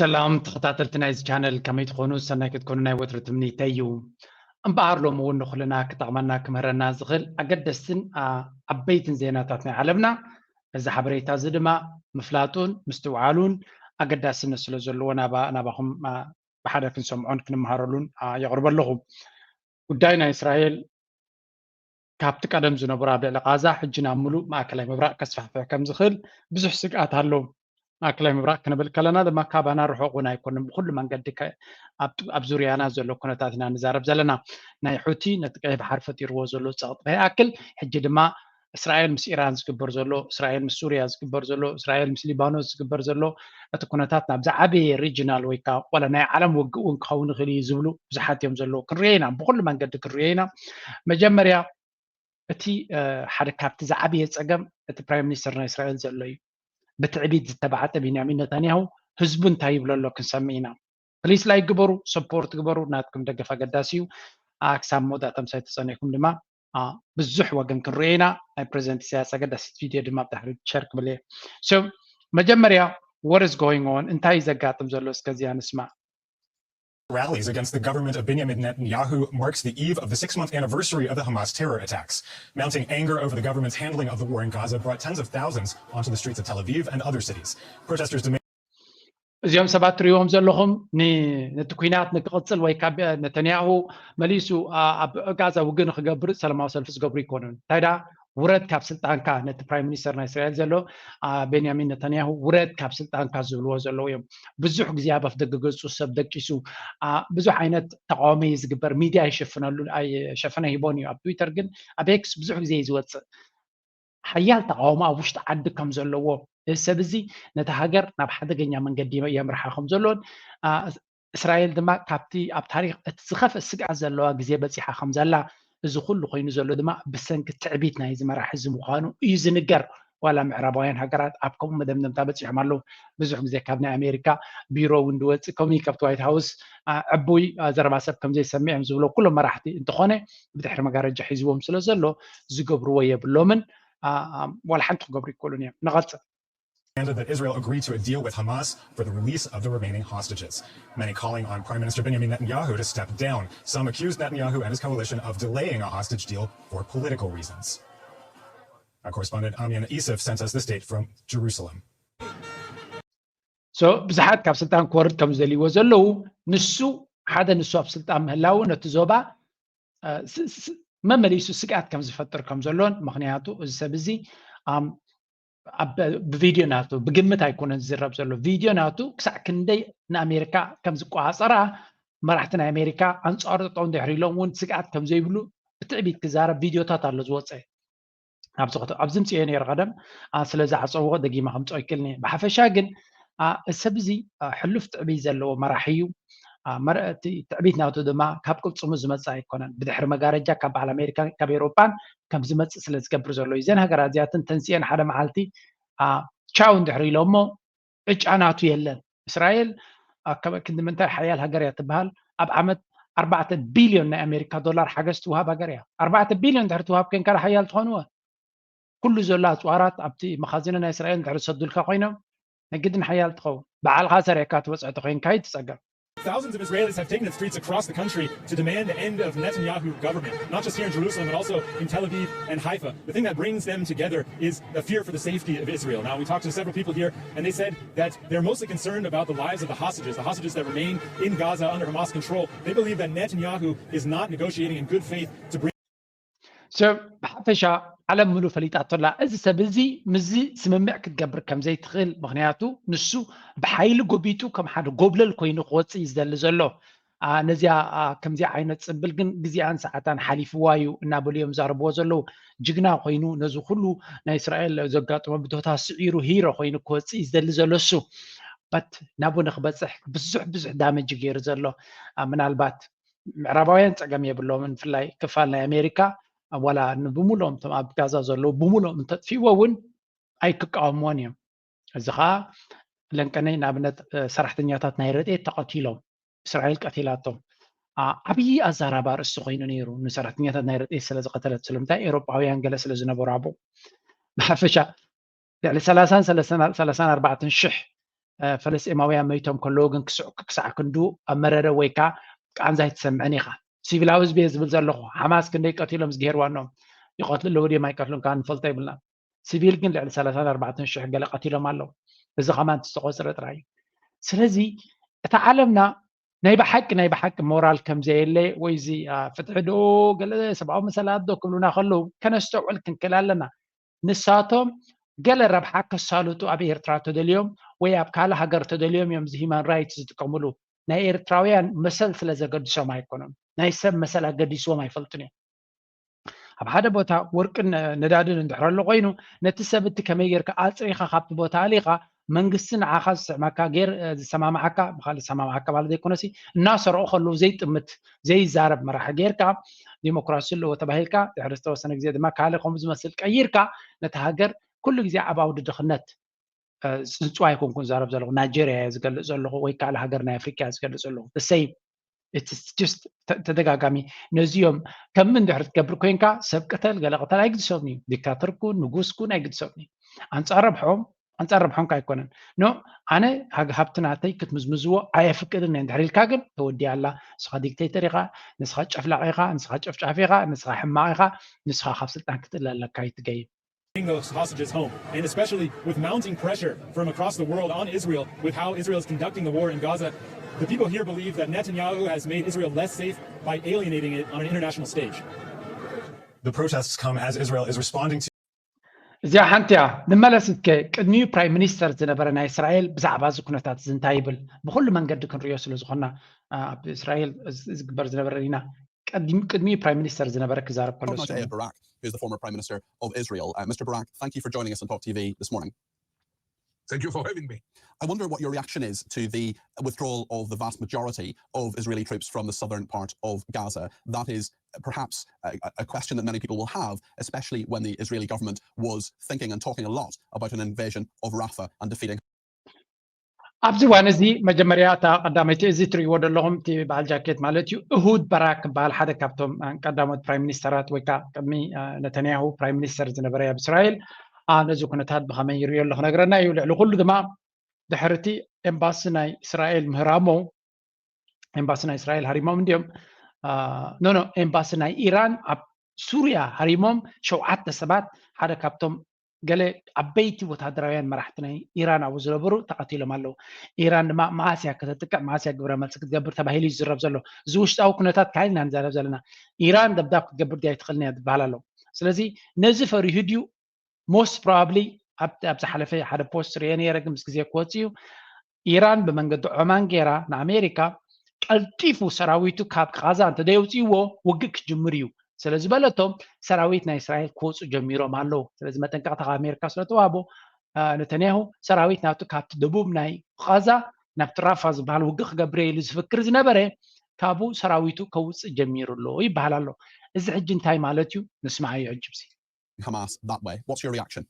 ሰላም ተኸታተልቲ ናይዚ ቻነል፣ ከመይ ትኾኑ? ሰናይ ክትኮኑ ናይ ወትሩ ትምኒተይ እዩ። እምበኣር ሎሚ እውን ንኹልና ክጠቕመና ክምህረና ዝኽእል ኣገደስትን ዓበይትን ዜናታት ናይ ዓለምና፣ እዚ ሓበሬታ እዚ ድማ ምፍላጡን ምስትውዓሉን ኣገዳስነት ስለ ዘለዎ ናባኹም ብሓደ ክንሰምዖን ክንመሃረሉን የቕርበ ኣለኹ። ጉዳይ ናይ እስራኤል ካብቲ ቀደም ዝነበሩ ኣብ ልዕሊ ቃዛ ሕጂ ናብ ሙሉእ ማእከላይ ምብራቕ ከስፋሕፍሕ ከም ዝኽእል ብዙሕ ስግኣት ኣሎ። ማእከላይ ምብራቕ ክንብል ከለና ድማ ካባና ርሑቕ እውን ኣይኮነን። ብኩሉ መንገዲ ኣብ ዙርያና ዘሎ ኩነታት ኢና ንዛረብ ዘለና። ናይ ሑቲ ነቲ ቀይሕ ባሕሪ ፈጢርዎ ዘሎ ጸቕጢ ከይኣክል ሕጂ ድማ እስራኤል ምስ ኢራን ዝግበር ዘሎ፣ እስራኤል ምስ ሱርያ ዝግበር ዘሎ፣ እስራኤል ምስ ሊባኖስ ዝግበር ዘሎ እቲ ኩነታት ናብ ዝዓበየ ሪጅናል ወይ ከዓ ዋላ ናይ ዓለም ውግእ እውን ክኸውን ይኽእል እዩ ዝብሉ ብዙሓት እዮም ዘለዉ። ክንሪኦ ኢና፣ ብኩሉ መንገዲ ክንሪኦ ኢና። መጀመርያ እቲ ሓደ ካብቲ ዝዓበየ ፀገም እቲ ፕራይም ሚኒስተር ናይ እስራኤል ዘሎ እዩ። ብትዕቢት ዝተባዕጠ ቢንያሚን ነታንያሁ ህዝቡ እንታይ ይብሎ ኣሎ ክንሰምዕ ኢና። ፕሊስ ላይክ ግበሩ፣ ሰፖርት ግበሩ። ናትኩም ደገፍ ኣገዳሲ እዩ። ክሳብ መወዳእታ ምሳይ ተፀኒዕኩም ድማ ብዙሕ ወገን ክንሪኦ ኢና። ናይ ፕሬዚደንት ኢሳያስ ኣገዳሲት ቪድዮ ድማ ብድሕሪ ሸር ክብል እየ። መጀመርያ what is going on፣ እንታይ እዩ ዘጋጥም ዘሎ እስከዚኣ ንስማዕ። Rallies against the government of Benjamin Netanyahu marks the eve of the six-month anniversary of the Hamas terror attacks. Mounting anger over the government's handling of the war in Gaza brought tens of thousands onto the streets of Tel Aviv and other cities. Protesters demand እዚኦም ሰባት ትሪእዎም ዘለኹም ነቲ ኩናት ንክቕፅል ወይ ካብ ነተንያሁ መሊሱ ኣብ ጋዛ ውግእ ንክገብር ሰላማዊ ሰልፊ ዝገብሩ ይኮኑን። እንታይ ደኣ ውረድ ካብ ስልጣንካ፣ ነቲ ፕራይም ሚኒስተር ናይ እስራኤል ዘሎ ቤንያሚን ነታንያሁ ውረድ ካብ ስልጣንካ ዝብልዎ ዘለዉ እዮም። ብዙሕ ግዜ ኣብ ኣፍደገ ገፁ ሰብ ደቂሱ፣ ብዙሕ ዓይነት ተቃውሞ እዩ ዝግበር። ሚድያ ይሸፍነሉ ኣይሸፈነ ሂቦን እዩ። ኣብ ትዊተር ግን ኣብ ኤክስ ብዙሕ ግዜ እዩ ዝወፅእ። ሓያል ተቃውሞ ኣብ ውሽጢ ዓዲ ከም ዘለዎ፣ እዚ ሰብ እዚ ነቲ ሃገር ናብ ሓደገኛ መንገዲ የምርሓ ከም ዘሎን እስራኤል ድማ ካብቲ ኣብ ታሪክ እቲ ዝኸፍእ ስግኣት ዘለዋ ግዜ በፂሓ ከም ዘላ፣ እዚ ኩሉ ኮይኑ ዘሎ ድማ ብሰንኪ ትዕቢት ናይዚ መራሒ እዚ ምዃኑ እዩ ዝንገር። ዋላ ምዕራባውያን ሃገራት ኣብ ከምኡ መደምደምታ በፂሖም ኣለዉ። ብዙሕ ግዜ ካብ ናይ ኣሜሪካ ቢሮ እውን ዝወፅእ ከምኡ እዩ፣ ካብቲ ዋይት ሃውስ ዕቡይ ዘረባ ሰብ ከም ዘይሰምዕ እዮም ዝብሎ ኩሎም መራሕቲ። እንተኾነ ብድሕሪ መጋረጃ ሒዝዎም ስለ ዘሎ ዝገብርዎ የብሎምን። ዋላ ሓንቲ ክገብሩ ይክእሉን እዮም። ንቐፅል። Demanded that Israel agree to a deal with Hamas for the release of the remaining hostages. Many calling on Prime Minister Benjamin Netanyahu to step down. Some accused Netanyahu and his coalition of delaying a hostage deal for political reasons. Our correspondent Amyan Isif sent us this date from Jerusalem. ብዙሓት ካብ ስልጣን ክወርድ ከም ዝደልይዎ ዘለዉ፣ ንሱ ሓደ ንሱ ኣብ ስልጣን ምህላው ነቲ ዞባ መመሊሱ ስግኣት ከም ዝፈጥር ከም ዘሎን፣ ምክንያቱ እዚ ሰብ እዚ ብቪድዮ ናቱ፣ ብግምት ኣይኮነን ዝዝረብ ዘሎ፣ ቪድዮ ናቱ ክሳዕ ክንደይ ንኣሜሪካ ከም ዝቆፃፀራ፣ መራሕቲ ናይ ኣሜሪካ ኣንፃሩ ጠጠው እንድሕር ኢሎም እውን ስግኣት ከም ዘይብሉ ብትዕቢት ክዛረብ ቪድዮታት ኣሎ ዝወፀ። ኣብዚ ምፅኦ ነይረ ቀደም፣ ስለዚ ዓፀዎ፣ ደጊማ ከምፅኦ ይክእልኒ። ብሓፈሻ ግን እዚ ሰብ እዚ ሕሉፍ ትዕቢት ዘለዎ መራሒ እዩ። ትዕቢት ናቱ ድማ ካብ ቅልፅሙ ዝመፅእ ኣይኮነን። ብድሕሪ መጋረጃ ካብ በዓል ኣሜሪካን ካብ ኤውሮጳን ከም ዝመፅእ ስለ ዝገብር ዘሎ እዩ። እዘን ሃገራት እዚኣተን ተንሲአን ሓደ መዓልቲ ቻው እንድሕር ኢሎሞ ዕጫ ናቱ የለን። እስራኤል ኣብ ክንዲ ምንታይ ሓያል ሃገር እያ ትበሃል? ኣብ ዓመት ኣርባዕተ ቢልዮን ናይ ኣሜሪካ ዶላር ሓገዝ ትውሃብ ሃገር እያ። ኣርባዕተ ቢልዮን ድሕሪ ትውሃብ ኮይንካ ሓያል ትኾንወ? ኩሉ ዘሎ ኣፅዋራት ኣብቲ መኻዚኖ ናይ እስራኤል እንድሕሪ ዝሰዱልካ ኮይኖም፣ ናይ ግድን ሓያል ትኸውን። ባዕልኻ ሰሪሕካ ትበፅሖ ተኮይንካ እዩ ትፀገም። Thousands of Israelis have taken the streets across the country to demand the end of Netanyahu government, not just here in Jerusalem, but also in Tel Aviv and Haifa. The thing that brings them together is a fear for the safety of Israel. Now, we talked to several people here, and they said that they're mostly concerned about the lives of the hostages, the hostages that remain in Gaza under Hamas control. They believe that Netanyahu is not negotiating in good faith to bring ሰብ ብሓፈሻ ዓለም ምሉ ፈሊጣቶ ኣላ። እዚ ሰብ እዚ ምስዚ ስምምዕ ክትገብር ከም ዘይትኽእል፣ ምኽንያቱ ንሱ ብሓይሊ ጎቢጡ ከም ሓደ ጎብለል ኮይኑ ክወፅእ እዩ ዝደሊ ዘሎ። ነዚኣ ከምዚኣ ዓይነት ፅብል ግን ግዜኣን ሰዓታን ሓሊፍዋ እዩ እናበሉ እዮም ዛረብዎ ዘለዉ። ጅግና ኮይኑ ነዚ ኩሉ ናይ እስራኤል ዘጋጥሞ ብድሆታት ስዒሩ ሂሮ ኮይኑ ክወፅእ እዩ ዝደሊ ዘሎ እሱ። በት ናብኡ ንክበፅሕ ብዙሕ ብዙሕ ዳመጅ ገይሩ ዘሎ። ምናልባት ምዕራባውያን ፀገም የብሎምን። ብፍላይ ክፋል ናይ ኣሜሪካ ዋላ ብሙሉኦም እቶም ኣብ ጋዛ ዘለዉ ብሙሉኦም እንተጥፊእዎ እውን ኣይክቃወምዎን እዮም። እዚ ከዓ ለንቀነይ ንኣብነት ሰራሕተኛታት ናይ ረድኤት ተቐቲሎም፣ እስራኤል ቀቲላቶም። ዓብዪ ኣዛራቢ ኣርእስቲ ኮይኑ ነይሩ ንሰራሕተኛታት ናይ ረድኤት ስለ ዝቐተለት። ስለምንታይ? ኤውሮጳውያን ገለ ስለ ዝነበሩ ኣብኡ። ብሓፈሻ ልዕሊ ሰላሳን ሰላሳን ኣርባዕተን ሽሕ ፈለስጢማውያን መይቶም ከለዉ ግን ክሳዕ ክንዱ ኣብ መረረ ወይ ከዓ ቃንዛ ኣይትሰምዕን ኢኻ። ሲቪላዊ ህዝቢ እየ ዝብል ዘለኹ። ሓማስ ክንደይ ቀቲሎም ዝገሄር ዋኖም ይቐትሉ ኣለዉ ድዮም ኣይቀትሉን ከዓ ንፈልጦ ይብልና። ሲቪል ግን ልዕሊ ሰላሳን ኣርባዕተን ሽሕ ገለ ቀቲሎም ኣለዉ። እዚ ከማን ዝተቆፅረ ጥራይ እዩ። ስለዚ እታ ዓለምና ናይ ብሓቂ ናይ ብሓቂ ሞራል ከም ዘየለ ወይ እዚ ፍትሒ ዶ ገለ ሰብኣዊ መሰላት ዶ ክብሉና ከለዉ ከነስተውዕል ክንክእል ኣለና። ንሳቶም ገለ ረብሓ ከሳልጡ ኣብ ኤርትራ ተደልዮም ወይ ኣብ ካልእ ሃገር ተደልዮም እዮም እዚ ሂማን ራይትስ ዝጥቀምሉ። ናይ ኤርትራውያን መሰል ስለ ዘገድሶም ኣይኮኑን። ናይ ሰብ መሰል ኣገዲስዎም ኣይፈልጡን እዮም። ኣብ ሓደ ቦታ ወርቅን ነዳድን እንድሕር ኣሎ ኮይኑ ነቲ ሰብ እቲ ከመይ ጌርካ ኣፅሪኻ ካብቲ ቦታ ኣሊኻ መንግስቲ ንዓኻ ዝስዕመካ ጌር ዝሰማማዓካ ብካል ዝሰማማዓካ ማለት ዘይኮነሲ እናሰርቑ ከለዉ ዘይጥምት ዘይዛረብ መራሒ ጌርካ ዲሞክራሲ ኣለዎ ተባሂልካ ድሕሪ ዝተወሰነ ግዜ ድማ ካልእ ከምኡ ዝመስል ቀይርካ ነቲ ሃገር ኩሉ ግዜ ኣብ ኣውዲ ድኽነት ዝፅዋ ኣይኮንኩን ዛረብ ዘለኹ ናይጀርያ እየ ዝገልፅ ዘለኹ ወይ ካልእ ሃገር ናይ ኣፍሪካ እየ ዝገልፅ ዘለኹ ሰይ ተደጋጋሚ ነዚኦም ከም እንድሕር ትገብር ኮይንካ ሰብ ቅተል ገለ ቅተል ኣይግድሰብን እዩ ዲክታተር ኩን ንጉስ ኩን ኣይግድሰብን እዩ ኣንፃር ረብሖም ኣንፃር ረብሖም ኣይኮነን ኖ ኣነ ሃብቲ ናተይ ክትምዝምዝዎ ኣየፍቅድን እየ እንድሕር ኢልካ ግን ተወዲያ ኣላ ንስኻ ዲክቴተር ኢኻ ንስኻ ጨፍላቕ ኢኻ ንስኻ ጨፍጫፍ ኢኻ ንስኻ ሕማቕ ኢኻ ንስኻ ካብ ስልጣን ክትእለ ኣለካ ይትገይም Those hostages home, and especially with mounting pressure from across the world on Israel with how Israel is conducting the war in Gaza. The people here believe that Netanyahu has made Israel less safe by alienating it on an international stage. The protests come as Israel is responding to እዚኣ ሓንቲ እያ ንመለስ እስከ ቅድሚኡ ፕራይም ሚኒስተር ዝነበረ ናይ እስራኤል ብዛዕባ እዚ ኩነታት እዚ እንታይ ይብል ብኩሉ መንገዲ ክንሪኦ ስለ ዝኾና ኣብ እስራኤል ዝግበር ዝነበረ ኢና ቅድሚኡ ፕራይም ሚኒስተር ዝነበረ ክዛረብ ከሎ Barak, who's the former Prime Minister of Israel. Uh, Mister Barak, thank you for joining us on Talk T V this morning. Thank you for having me. I wonder what your reaction is to the withdrawal of the vast majority of Israeli troops from the southern part of Gaza. That is perhaps a, a question that many people will have, especially when the Israeli government was thinking and talking a lot about an invasion of Rafah and defeating ኣብዚ እዋን እዚ መጀመርያ እታ ቀዳመይቲ እዚ ትርእይዎ ዘለኹም እቲ በዓል ጃኬት ማለት እዩ እሁድ በራክ ክበሃል ሓደ ካብቶም ቀዳሞት ፕራይም ሚኒስተራት ወይ ከዓ ቅድሚ ነተንያሁ ፕራይም ሚኒስተር ዝነበረ ኣብ እስራኤል ነዚ ኩነታት ብኸመይ ይርእዮ ኣሎ ክነግረና እዩ ልዕሊ ኩሉ ድማ ድሕርቲ ኤምባሲ ናይ እስራኤል ምህራሞ ኤምባሲ ናይ እስራኤል ሃሪሞም እንዲዮም ኖኖ ኤምባሲ ናይ ኢራን ኣብ ሱርያ ሃሪሞም ሸውዓተ ሰባት ሓደ ካብቶም ገለ ዓበይቲ ወታደራውያን መራሕቲ ናይ ኢራን ኣብኡ ዝነበሩ ተቐቲሎም ኣለዉ። ኢራን ድማ መዓስ እያ ከተጥቅዕ መዓስ እያ ግብረ መልሲ ክትገብር ተባሂሉ እዩ ዝዝረብ ዘሎ። እዚ ውሽጣዊ ኩነታት ካይልና ንዛረብ ዘለና። ኢራን ደብዳብ ክትገብር ድያ ኣይትኽእልን እያ ዝበሃል ኣሎ። ስለዚ ነዚ ፈሪሁ ድዩ most probably ኣብ ዝሓለፈ ሓደ ፖስት ርኤ ነይረ ግን ምስ ግዜ ክወፅእ እዩ ኢራን ብመንገዲ ዖማን ገይራ ንኣሜሪካ ቀልጢፉ ሰራዊቱ ካብ ቃዛ እንተደየውፅእዎ ውግእ ክጅምር እዩ ስለ ዝበለቶም ሰራዊት ናይ እስራኤል ክወፁ ጀሚሮም ኣለዉ ስለዚ መጠንቀቕታ ካብ ኣሜሪካ ስለተዋህቦ ነተንያሁ ሰራዊት ናቱ ካብቲ ደቡብ ናይ ቃዛ ናብቲ ራፋ ዝበሃል ውግእ ክገብር ኢሉ ዝፍክር ዝነበረ ካብኡ ሰራዊቱ ከውፅእ ጀሚሩ ኣሎ ይበሃል ኣሎ እዚ ሕጂ እንታይ ማለት እዩ ንስማዓዮ ሕጂ ብዚ Hamas that way. What's your reaction?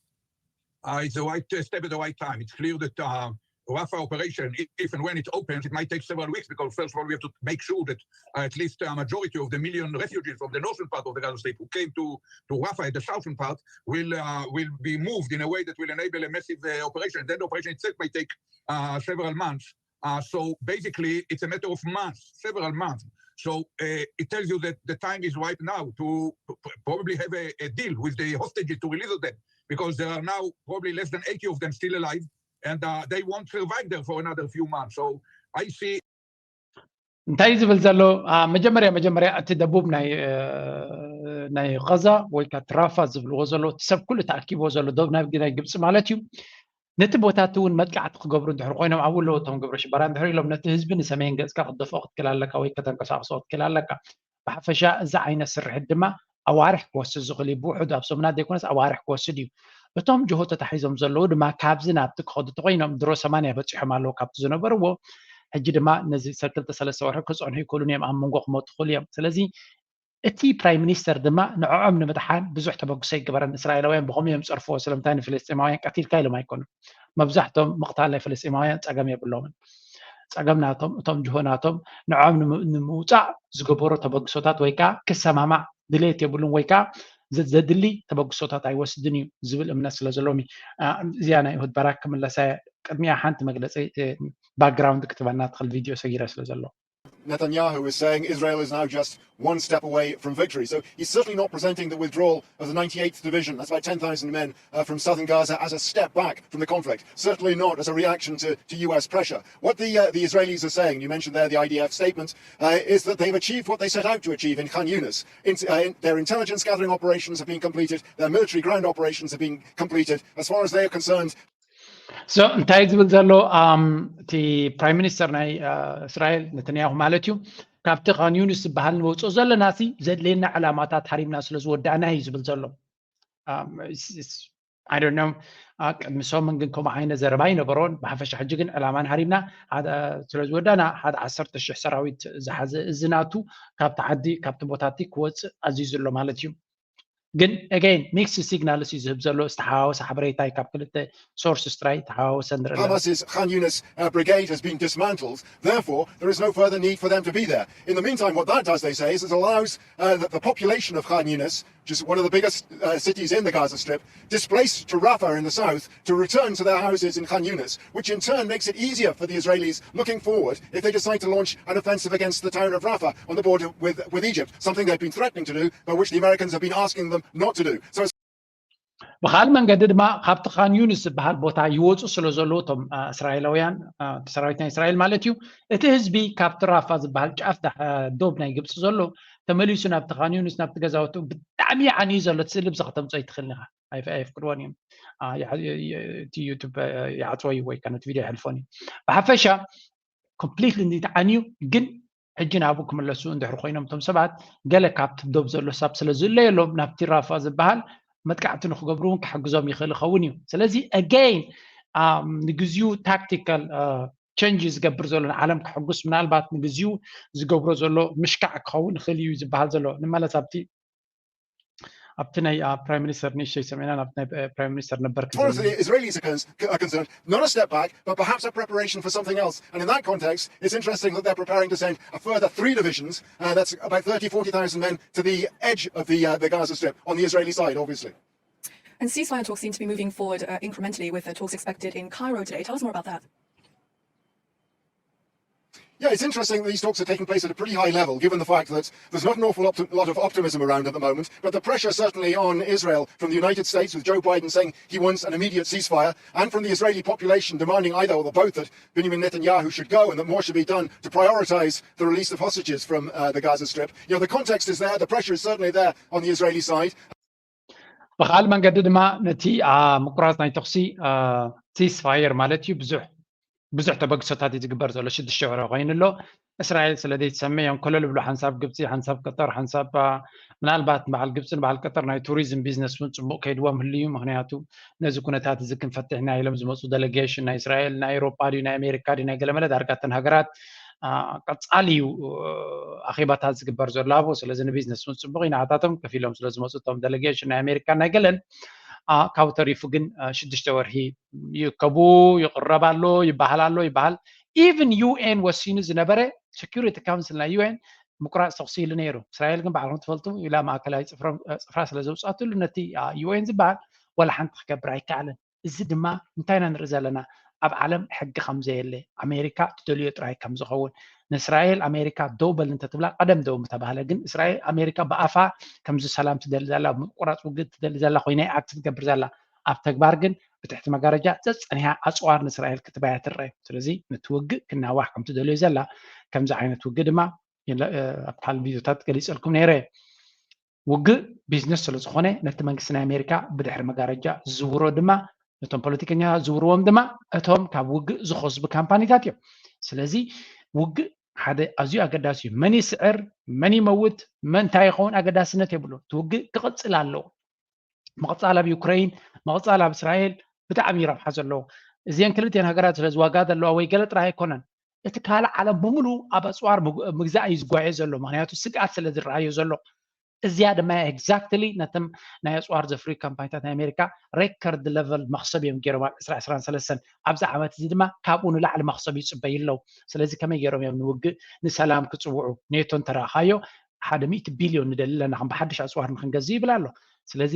Uh, it's the right uh, step at the right time. It's clear that uh, Rafah operation, if and when it opens, it might take several weeks because first of all, we have to make sure that uh, at least a majority of the million refugees from the northern part of the Gaza Strip who came to, to Rafah at the southern part will uh, will be moved in a way that will enable a massive uh, operation. Then the operation itself may take uh, several months. Uh, so basically, it's a matter of months, several months. So uh, it tells you that the time is ripe now to p- probably have a, a deal with the hostages to release them because there are now probably less than eighty of them still alive and uh, they won't survive there for another few months. So I see እንታይ ዝብል ዘሎ መጀመርያ መጀመርያ እቲ ደቡብ ናይ ናይ ቐዛ ወይ ከዓ ትራፋ ዝብልዎ ዘሎ እቲ ሰብ ኩሉ ተኣኪብዎ ዘሎ ዶብ ናይ ግብፂ ማለት እዩ ነቲ ቦታ እቲ እውን መጥቃዕቲ ክገብሩ እንድሕር ኮይኖም ኣብኡ ኣለዉ እቶም ግብረ ሽበራ እንድሕር ኢሎም ነቲ ህዝቢ ንሰሜን ገፅካ ክትደፍኦ ክትክእል ኣለካ ወይ ከተንቀሳቅሶ ክትክእል ኣለካ ብሓፈሻ እዚ ዓይነት ስርሕት ድማ ኣዋርሕ ክወስድ ዝኽእል እዩ ብውሕዱ ኣብ ሰሙናት ዘይኮነስ ኣዋርሕ ክወስድ እዩ እቶም ጅሆ ተታሒዞም ዘለዉ ድማ ካብዚ ናብቲ ክኸዱ ተኮይኖም ድሮ ሰማንያ በፂሖም ኣለዉ ካብቲ ዝነበርዎ ሕጂ ድማ ነዚ ሰክልተ ሰለስተ ወርሒ ክፀንሑ ይክእሉን እዮም ኣብ መንጎ ክመጡ ክእሉ እዮም ስለዚ እቲ ፕራይም ሚኒስተር ድማ ንዕኦም ንምድሓን ብዙሕ ተበግሶ ኣይገበረን እስራኤላውያን ብኸምኡ እዮም ዝፀርፍዎ ስለምንታይ ንፍልስጤማውያን ቀቲልካ ኢሎም ኣይኮኑን መብዛሕቶም ምቕታል ናይ ፍልስጤማውያን ፀገም የብሎምን ፀገም ናቶም እቶም ጅሆ ናቶም ንዕኦም ንምውፃእ ዝገበሮ ተበግሶታት ወይ ከዓ ክሰማማዕ ድሌት የብሉን ወይ ከዓ ዘድሊ ተበግሶታት ኣይወስድን እዩ ዝብል እምነት ስለ ዘለዎም እዩ። እዚኣ ናይ እሁድ ባራክ ክምለሳ፣ ቅድሚያ ሓንቲ መግለፂ ባክግራውንድ ክትበና ትኽእል ቪድዮ ሰጊረ ስለ ዘሎ። Netanyahu is saying Israel is now just one step away from victory. So he's certainly not presenting the withdrawal of the ninety-eighth Division, that's about ten thousand men uh, from southern Gaza, as a step back from the conflict. Certainly not as a reaction to, to U S pressure. What the, uh, the Israelis are saying, you mentioned there the I D F statement, uh, is that they've achieved what they set out to achieve in Khan Yunis. In, uh, in, their intelligence gathering operations have been completed, their military ground operations have been completed. As far as they are concerned, so እንታይ ዝብል ዘሎ እቲ ፕራይም ሚኒስተር ናይ እስራኤል ነተንያሁ ማለት እዩ፣ ካብቲ ካን ዩኒስ ዝበሃል ንወፅኦ ዘለና ሲ ዘድልየና ዕላማታት ሃሪምና ስለ ዝወዳእና እዩ ዝብል ዘሎ። I don't know። ቅድሚ ሰሙን ግን ከምኡ ዓይነት ዘረባ ኣይነበሮን። ብሓፈሻ ሕጂ ግን ዕላማን ሃሪምና ስለ ዝወዳእና ሓደ ዓሰርተ ሽሕ ሰራዊት ዝሓዘ እዚ ናቱ ካብቲ ዓዲ ካብቲ ቦታቲ ክወፅእ ኣዚዙ ኣሎ ማለት እዩ። ግን again ሚክስድ ሲግናልስ እዩ ዝህብ ዘሎ። ዝተሓዋወሰ ሓበሬታ እዩ ካብ ክልተ ሶርስስ ጥራይ ተሓዋወሰ ንርኢ ኣለና። Hamas's Khan Yunis uh, brigade has been dismantled. Therefore, there is no further need for them to be there. In the meantime, what that does, they say, is it allows uh, the, the population of Khan Yunis, which is one of the biggest uh, cities in the Gaza Strip, displaced to Rafah in the south, to return to their houses in Khan Yunis, which in turn makes it easier for the Israelis looking forward if they decide to launch an offensive against the town of Rafah on the border with, with Egypt, something they've been threatening to do, but which the Americans have been asking them not to do. So ብካልእ መንገዲ ድማ ካብቲ ካን ዩኒስ ዝበሃል ቦታ ይወፁ ስለ ዘለዉ እቶም እስራኤላውያን ሰራዊት ናይ እስራኤል ማለት እዩ፣ እቲ ህዝቢ ካብቲ ራፋ ዝበሃል ጫፍ ዶብ ናይ ግብፂ ዘሎ ተመሊሱ ናብቲ ካን ዩኒስ ናብቲ ገዛውቱ ብጣዕሚ ዓንዩ ዘሎ እቲ ስእሊ ብዚ ከተምፅኦ ይትኽእል ኢኻ። ኣይፍቅድዎን እዮም። እቲ ዩቱብ ይዓፅዎ እዩ ወይ ከነቲ ቪድዮ ይሕልፎን እዩ። ብሓፈሻ ኮምፕሊትሊ እንዲ ተዓንዩ ግን ሕጂ ናብኡ ክምለሱ እንድሕር ኮይኖም እቶም ሰባት ገለ ካብቲ ዶብ ዘሎ ሳብ ስለ ዝእለየሎም ናብቲ ራፋ ዝበሃል መጥቃዕቲ ንክገብሩ እውን ክሕግዞም ይኽእል ይኸውን እዩ። ስለዚ again ንግዚኡ ታክቲካል ቸንጅ ዝገብር ዘሎ ንዓለም ክሕጉስ ምናልባት ንግዚኡ ዝገብሮ ዘሎ ምሽካዕ ክኸውን ይኽእል እዩ ዝበሃል ዘሎ። ንመለስ ኣብቲ ኣብቲ ናይ ፕራይም ሚኒስተር ንእሽተይ ሰሚዕና ናብ ናይ ፕራይም ሚኒስተር ነበር As far as the Israelis are cons- are concerned, not a step back, but perhaps a preparation for something else. And in that context, it's interesting that they're preparing to send a further three divisions, uh, that's about thirty, forty thousand men, to the edge of the, uh, the Gaza Strip on the Israeli side, obviously. And ceasefire talks seem to be moving forward uh, incrementally, with uh, talks expected in Cairo today. Tell us more about that. Yeah, it's interesting that these talks are taking place at a pretty high level, given the fact that there's not an awful opti- lot of optimism around at the moment. But the pressure certainly on Israel from the United States, with Joe Biden saying he wants an immediate ceasefire, and from the Israeli population demanding either or the both that Benjamin Netanyahu should go and that more should be done to prioritize the release of hostages from uh, the Gaza Strip. You know, the context is there, the pressure is certainly there on the Israeli side. ብካልእ መንገዲ ድማ ነቲ ምቁራፅ ናይ ተኩሲ ሲስፋየር ማለት እዩ ብዙሕ ብዙሕ ተበግሶታት እዩ ዝግበር ዘሎ። ሽዱሽተ ወረ ኮይኑ ኣሎ። እስራኤል ስለ ዘይትሰምዕ እዮም ኮለል ብሎ ሓንሳብ ግብፂ ሓንሳብ ቀጠር ሓንሳብ ምናልባት በዓል ግብፅን በዓል ቀጠር ናይ ቱሪዝም ቢዝነስ እውን ፅቡቅ ከይድዎም ህልዩ። ምክንያቱ ነዚ ኩነታት እዚ ክንፈትሕ ኢና ኢሎም ዝመፁ ደለጌሽን ናይ እስራኤል ናይ ኤውሮጳ ድዩ ናይ ኣሜሪካ ድዩ ናይ ገለመለ ዳርጋተን ሃገራት ቀፃሊ እዩ ኣኼባታት ዝግበር ዘሎ ኣብኡ። ስለዚ ንቢዝነስ እውን ፅቡቅ እዩ። ንዓታቶም ከፊሎም ስለ ዝመፁ እቶም ደለጌሽን ናይ ኣሜሪካ ናይ ገለን ካብኡ ተሪፉ ግን ሽዱሽተ ወርሒ ይእከቡ ይቕረብ ኣሎ ይበሃል ኣሎ ይበሃል። ኢቭን ዩኤን ወሲኑ ዝነበረ ሴኩሪቲ ካውንስል ናይ ዩኤን ምቁራፅ ተኽሲ ኢሉ ነይሩ። እስራኤል ግን ባዕልኩም ትፈልጡ ኢላ ማእከላይ ፅፍራ ስለ ዘውፅኣትሉ ነቲ ዩኤን ዝበሃል ዋላ ሓንቲ ክገብር ኣይከኣለን። እዚ ድማ እንታይ ኢና ንርኢ ዘለና? ኣብ ዓለም ሕጊ ከም ዘየለ ኣሜሪካ ትደልዮ ጥራይ ከም ዝኸውን ንእስራኤል ኣሜሪካ ደው በል እንተትብላ ቀደም ደው ምተባህለ ግን እስራኤል ኣሜሪካ ብኣፋ ከምዚ ሰላም ትደሊ ዘላ ምቁራፅ ውግእ ትደሊ ዘላ ኮይና ኣክት ትገብር ዘላ ኣብ ተግባር ግን ብትሕቲ መጋረጃ ፀፀኒሃ ኣፅዋር ንእስራኤል ክትባያ ትረአ። ስለዚ ነቲ ውግእ ክናዋሕ ከም ትደልዮ ዘላ ከምዚ ዓይነት ውግእ ድማ ኣብ ካልእ ቪድዮታት ገሊፀልኩም ነይረ። ውግእ ቢዝነስ ስለ ዝኾነ ነቲ መንግስቲ ናይ ኣሜሪካ ብድሕሪ መጋረጃ ዝዝውሮ ድማ ነቶም ፖለቲከኛ ዝዝውርዎም ድማ እቶም ካብ ውግእ ዝኸስቡ ካምፓኒታት እዮም። ስለዚ ውግእ ሓደ ኣዝዩ ኣገዳሲ እዩ። መን ይስዕር፣ መን ይመውት፣ መን እንታይ ይኸውን ኣገዳስነት የብሉን። እቲ ውግእ ክቕፅል ኣለዎ። ምቕፃል ኣብ ዩክረይን፣ ምቕፃል ኣብ እስራኤል ብጣዕሚ እዩ ረብሓ ዘለዎ። እዚአን ክልቲአን ሃገራት ስለ ዝዋጋ ዘለዋ ወይ ገለ ጥራይ ኣይኮነን። እቲ ካልእ ዓለም ብምሉ ኣብ ኣፅዋር ምግዛእ እዩ ዝጓየ ዘሎ። ምክንያቱ ስግኣት ስለ ዝረኣዮ ዘሎ። እዚኣ ድማ ኤግዛክትሊ ነቶም ናይ ኣፅዋር ዘፍርዩ ካምፓኒታት ናይ ኣሜሪካ ሬከርድ ለቨል መክሰብ እዮም ገይሮም ኣብ ዕስራ ዕስራን ሰለስተን ኣብዚ ዓመት እዚ ድማ ካብኡ ንላዕሊ መክሰብ ይፅበዩ ኣለዉ። ስለዚ ከመይ ገይሮም እዮም ንውግእ ንሰላም ክፅውዑ? ኔቶ እንተረኣኻዮ ሓደ ሚእቲ ቢልዮን ንደሊ ኣለና ከም ብሓድሽ ኣፅዋር ንክንገዝእ ይብል ኣሎ። ስለዚ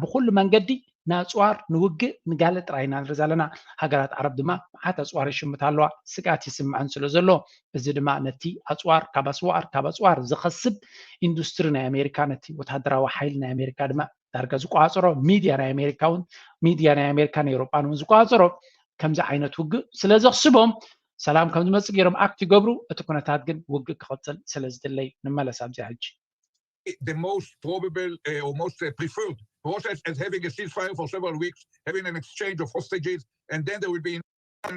ብኩሉ መንገዲ ንኣፅዋር ንውግእ ንጋለ ጥራይ ኢና ንርኢ ዘለና። ሃገራት ዓረብ ድማ መዓት ኣፅዋር ይሽምታ ኣለዋ፣ ስግኣት ይስምዐን ስለ ዘሎ፣ እዚ ድማ ነቲ ኣፅዋር ካብ ኣፅዋር ካብ ኣፅዋር ዝኸስብ ኢንዱስትሪ ናይ ኣሜሪካ፣ ነቲ ወታደራዊ ሓይሊ ናይ ኣሜሪካ ድማ ዳርጋ ዝቆፃፀሮ፣ ሚድያ ናይ ኣሜሪካ እውን፣ ሚድያ ናይ ኣሜሪካን ኤውሮጳን እውን ዝቆፃፀሮ ከምዚ ዓይነት ውግእ ስለ ዘኽስቦም፣ ሰላም ከም ዝመፅእ ገይሮም ኣክት ይገብሩ። እቲ ኩነታት ግን ውግእ ክቕፅል ስለ ዝድለይ። ንመለስ ኣብዚኣ ሕጂ። The most probable uh, or most uh, preferred process as having a ceasefire for several weeks, having an exchange of hostages, and then there will be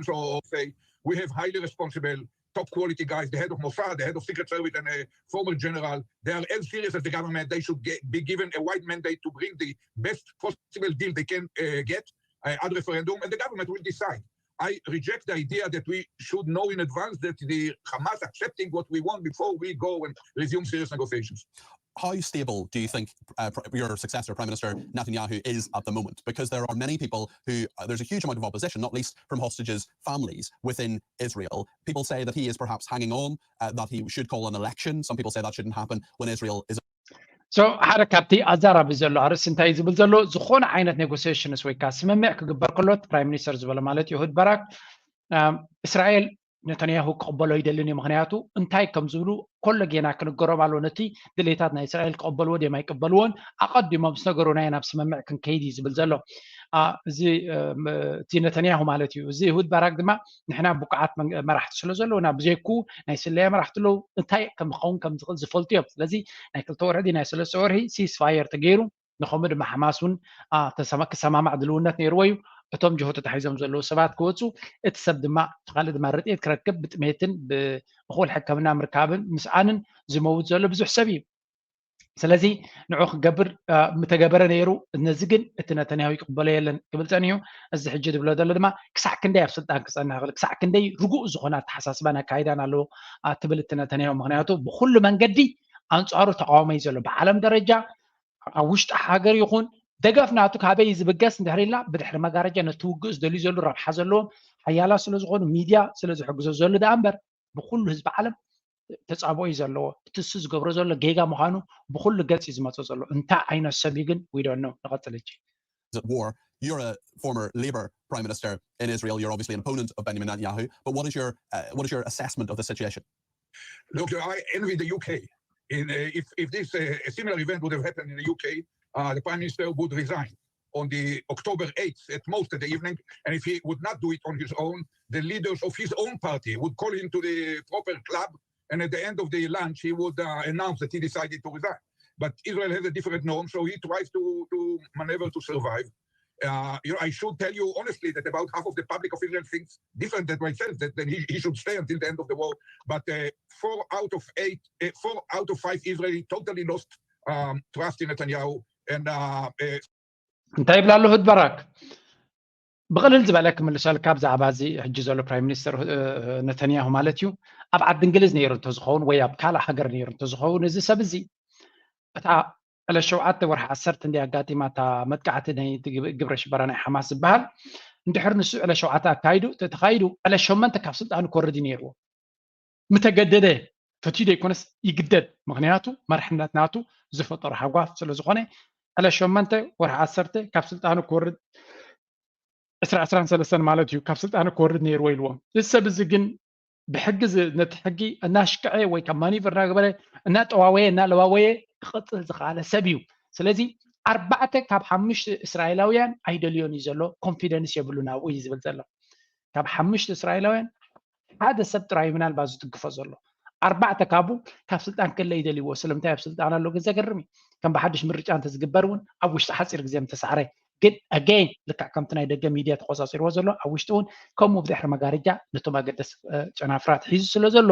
so say we have highly responsible, top quality guys, the head of Mossad, the head of Secret Service, and a former general. They are as serious as the government. They should get, be given a wide mandate to bring the best possible deal they can uh, get uh, at referendum, and the government will decide. I reject the idea that we should know in advance that the Hamas accepting what we want before we go and resume serious negotiations. How stable do you think uh, your successor, Prime Minister Netanyahu, is at the moment? Because there are many people who, uh, there's a huge amount of opposition, not least from hostages' families within Israel. People say that he is perhaps hanging on, uh, that he should call an election. Some people say that shouldn't happen when Israel is so ሓደ ካብቲ ኣዛራቢ ዘሎ ኣርእስቲ እንታይ ዝብል ዘሎ ዝኾነ ዓይነት ኔጎሲሽንስ ወይ ከዓ ስምምዕ ክግበር ከሎ እቲ ፕራይም ሚኒስተር ዝበሎ ማለት እዩ እሁድ ባራክ እስራኤል ነተንያሁ ክቕበሎ ይደልን እዩ። ምክንያቱ እንታይ ከም ዝብሉ ኮሎ ጌና ክንገሮም ኣሎ። ነቲ ድሌታት ናይ እስራኤል ክቕበልዎ ድዮም ኣይቅበልዎን ኣቐዲሞም ምስ ነገሩና ኢና ናብ ስምምዕ ክንከይድ እዩ ዝብል ዘሎ እዚ እቲ ነተንያሁ ማለት እዩ። እዚ እሁድ ባራክ ድማ ንሕና ብቁዓት መራሕቲ ስለ ዘለውና ብዘይኩ ናይ ስለያ መራሕቲ ኣለዉ እንታይ ከም ክኸውን ከም ዝኽእል ዝፈልጡ እዮም። ስለዚ ናይ ክልተ ወርሒ ናይ ሰለስተ ወርሒ ሲስፋየር ተገይሩ ንኸምኡ ድማ ሓማስ እውን ክሰማማዕ ድልውነት ነይርዎ እዩ። እቶም ጅሆ ተታሒዞም ዘለዉ ሰባት ክወፁ እቲ ሰብ ድማ እቲ ካልእ ድማ ርድኤት ክረክብ ብጥሜትን ብእኹል ሕክምና ምርካብን ምስኣንን ዝመውት ዘሎ ብዙሕ ሰብ እዩ። ስለዚ ንዑ ክገብር ምተገበረ ነይሩ። ነዚ ግን እቲ ነተንያሁ ይቅበሎ የለን ክብል ፀኒሑ። እዚ ሕጂ ዝብሎ ዘሎ ድማ ክሳዕ ክንደይ ኣብ ስልጣን ክፀንሕ ክእል ክሳዕ ክንደይ ርጉእ ዝኾነ ኣተሓሳስባን ኣካይዳን ኣለዎ ትብል እቲ ነተንያሁ። ምክንያቱ ብኩሉ መንገዲ ኣንፃሩ ተቃውሞ እዩ ዘሎ ብዓለም ደረጃ ኣብ ውሽጢ ሃገር ይኹን ደገፍ ናቱ ካበይ ዝብገስ እንድሕር ኢልና ብድሕሪ መጋረጃ ነቲ ውግእ ዝደልዩ ዘለዉ ረብሓ ዘለዎም ሓያላት ስለ ዝኾኑ ሚድያ ስለ ዝሕግዞ ዘሎ ደኣ እምበር ብኩሉ ህዝቢ ዓለም ተፃብኦ እዩ ዘለዎ። እቲ እሱ ዝገብሮ ዘሎ ጌጋ ምዃኑ ብኩሉ ገፅ እዩ ዝመፆ ዘሎ። እንታይ ዓይነት ሰብ እዩ ግን we don't know። ንቐፅል ሕጂ። War. You're a former Labour Prime Minister in Israel. You're obviously an opponent of Benjamin Netanyahu. But what is your uh, what is your assessment of the situation? Look, I envy the U K. In uh, if if this uh, a similar event would have happened in the U K, uh, the Prime Minister would resign on the October eighth at most at the evening, and if he would not do it on his own, the leaders of his own party would call him to the proper club, and at the end of the lunch, he would uh, announce that he decided to resign. But Israel has a different norm, so he tries to, to maneuver to survive. Uh, you know, I should tell you honestly that about half of the public of Israel thinks different than myself, that then he, he should stay until the end of the war. But uh, four out of eight, uh, four out of five Israeli totally lost um, trust in Netanyahu. And uh, uh, እንታይ ይብላ ኣሎ እሁድ ባራክ? ብቕልል ዝበለ ክምልሰልካ ብዛዕባ እዚ ሕጂ ዘሎ ፕራይም ሚኒስተር ነተንያሁ ማለት እዩ። ኣብ ዓዲ እንግሊዝ ነይሩ እንተዝኸውን ወይ ኣብ ካልእ ሃገር ነይሩ እንተዝኸውን እዚ ሰብ እዚ እታ ዕለት ሸውዓተ ወርሒ ዓሰርተ እንዲ ኣጋጢማ እታ መጥቃዕቲ ናይ ግብረ ሽበራ ናይ ሓማስ ዝበሃል እንድሕር ንሱ ዕለት ሸውዓተ ኣካይዱ ተተኻይዱ ዕለት ሸመንተ ካብ ስልጣኑ ክወርድ እዩ ነይርዎ። ምተገደደ ፈትዩ ዘይኮነስ ይግደድ። ምክንያቱ መርሕነት ናቱ ዝፈጠሮ ሓጓፍ ስለ ዝኾነ ዕለት ሸመንተ ወርሒ ዓሰርተ ካብ ስልጣኑ ክወርድ ዕስራ ዕስራን ሰለስተን ማለት እዩ ካብ ስልጣኑ ክወርድ ነይርዎ ኢልዎም። እዚ ሰብ እዚ ግን ብሕጊ ነቲ ሕጊ እናሽቅዐ ወይ ካብ ማኒቨር እናገበረ እናጠዋወየ እናለዋወየ ክቕፅል ዝኸኣለ ሰብ እዩ። ስለዚ ኣርባዕተ ካብ ሓሙሽተ እስራኤላውያን ኣይደልዮን እዩ ዘሎ ኮንፊደንስ የብሉን ኣብኡ እዩ ዝብል ዘሎ። ካብ ሓሙሽተ እስራኤላውያን ሓደ ሰብ ጥራይ ምናልባት ዝትግፎ ዘሎ ኣርባዕተ ካብኡ ካብ ስልጣን ክለ ይደልይዎ ስለምንታይ ኣብ ስልጣን ኣሎ ግን ዘገርም እዩ። ከም ብሓድሽ ምርጫ እንተዝግበር እውን ኣብ ውሽጢ ሓፂር ግዜ ምተሳዕረ ግን ኣገይን ልክዕ ከምቲ ናይ ደገ ሚድያ ተቆፃፂርዎ ዘሎ ኣብ ውሽጢ እውን ከምኡ ብድሕሪ መጋረጃ ነቶም ኣገደስ ጨናፍራት ሒዙ ስለ ዘሎ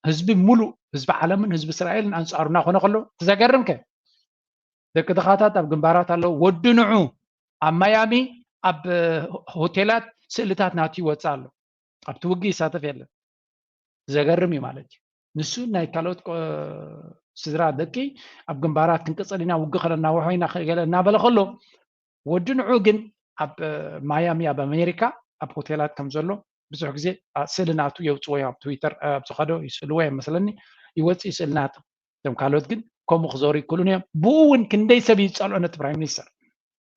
ህዝቢ ሙሉእ ህዝቢ ዓለምን ህዝቢ እስራኤልን ኣንፃሩ እናኮነ ከሎ ትዘገርም ከ ደቂ ድኻታት ኣብ ግንባራት ኣለዉ ወዲ ንዑ ኣብ ማያሚ ኣብ ሆቴላት ስእልታት ናቱ ይወፅእ ኣሎ ኣብቲ ውግእ ይሳተፍ የለን ዘገርም እዩ ማለት እዩ ንሱ ናይ ካልኦት ስድራ ደቂ ኣብ ግንባራት ክንቅፅል ኢና ውግእ ከነናውሖ ኢና ገለ እናበለ ከሎ ወዲ ንዑ ግን ኣብ ማያሚ ኣብ ኣሜሪካ ኣብ ሆቴላት ከም ዘሎ ብዙሕ ግዜ ስእሊ ናቱ የውፅዎ እዮም ኣብ ትዊተር ኣብ ዝኸዶ ይስእልዎ እዮም መስለኒ ይወፅእ ስእሊ ናቱ እቶም ካልኦት ግን ከምኡ ክዞሩ ይክእሉን እዮም። ብኡ እውን ክንደይ ሰብ እዩ ዝፀልኦ ነቲ ፕራይም ሚኒስተር።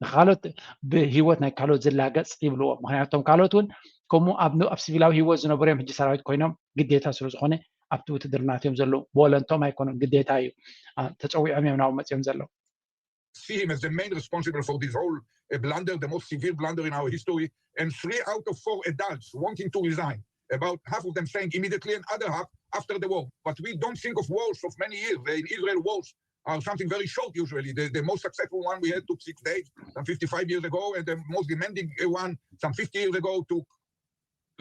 ንካልኦት ብህይወት ናይ ካልኦት ዝላገፅ ይብልዎ። ምክንያቱ እቶም ካልኦት እውን ከምኡ ኣብ ኣብ ሲቪላዊ ህይወት ዝነበሩ እዮም። ሕጂ ሰራዊት ኮይኖም ግዴታ ስለ ዝኾነ ኣብቲ ውትድርና እዮም ዘለዉ። ብወለንቶም ኣይኮኑን፣ ግዴታ እዩ። ተፀዊዖም እዮም ናብኡ መፅኦም ዘለዉ። See him as the main responsible for this whole uh, blunder, the most severe blunder in our history, and three out of four adults wanting to resign. About half of them saying immediately, and other half after the war. But we don't think of wars of many years. In Israel, wars are something very short usually. The, the most successful one we had took six days, some fifty-five years ago, and the most demanding one, some fifty years ago, took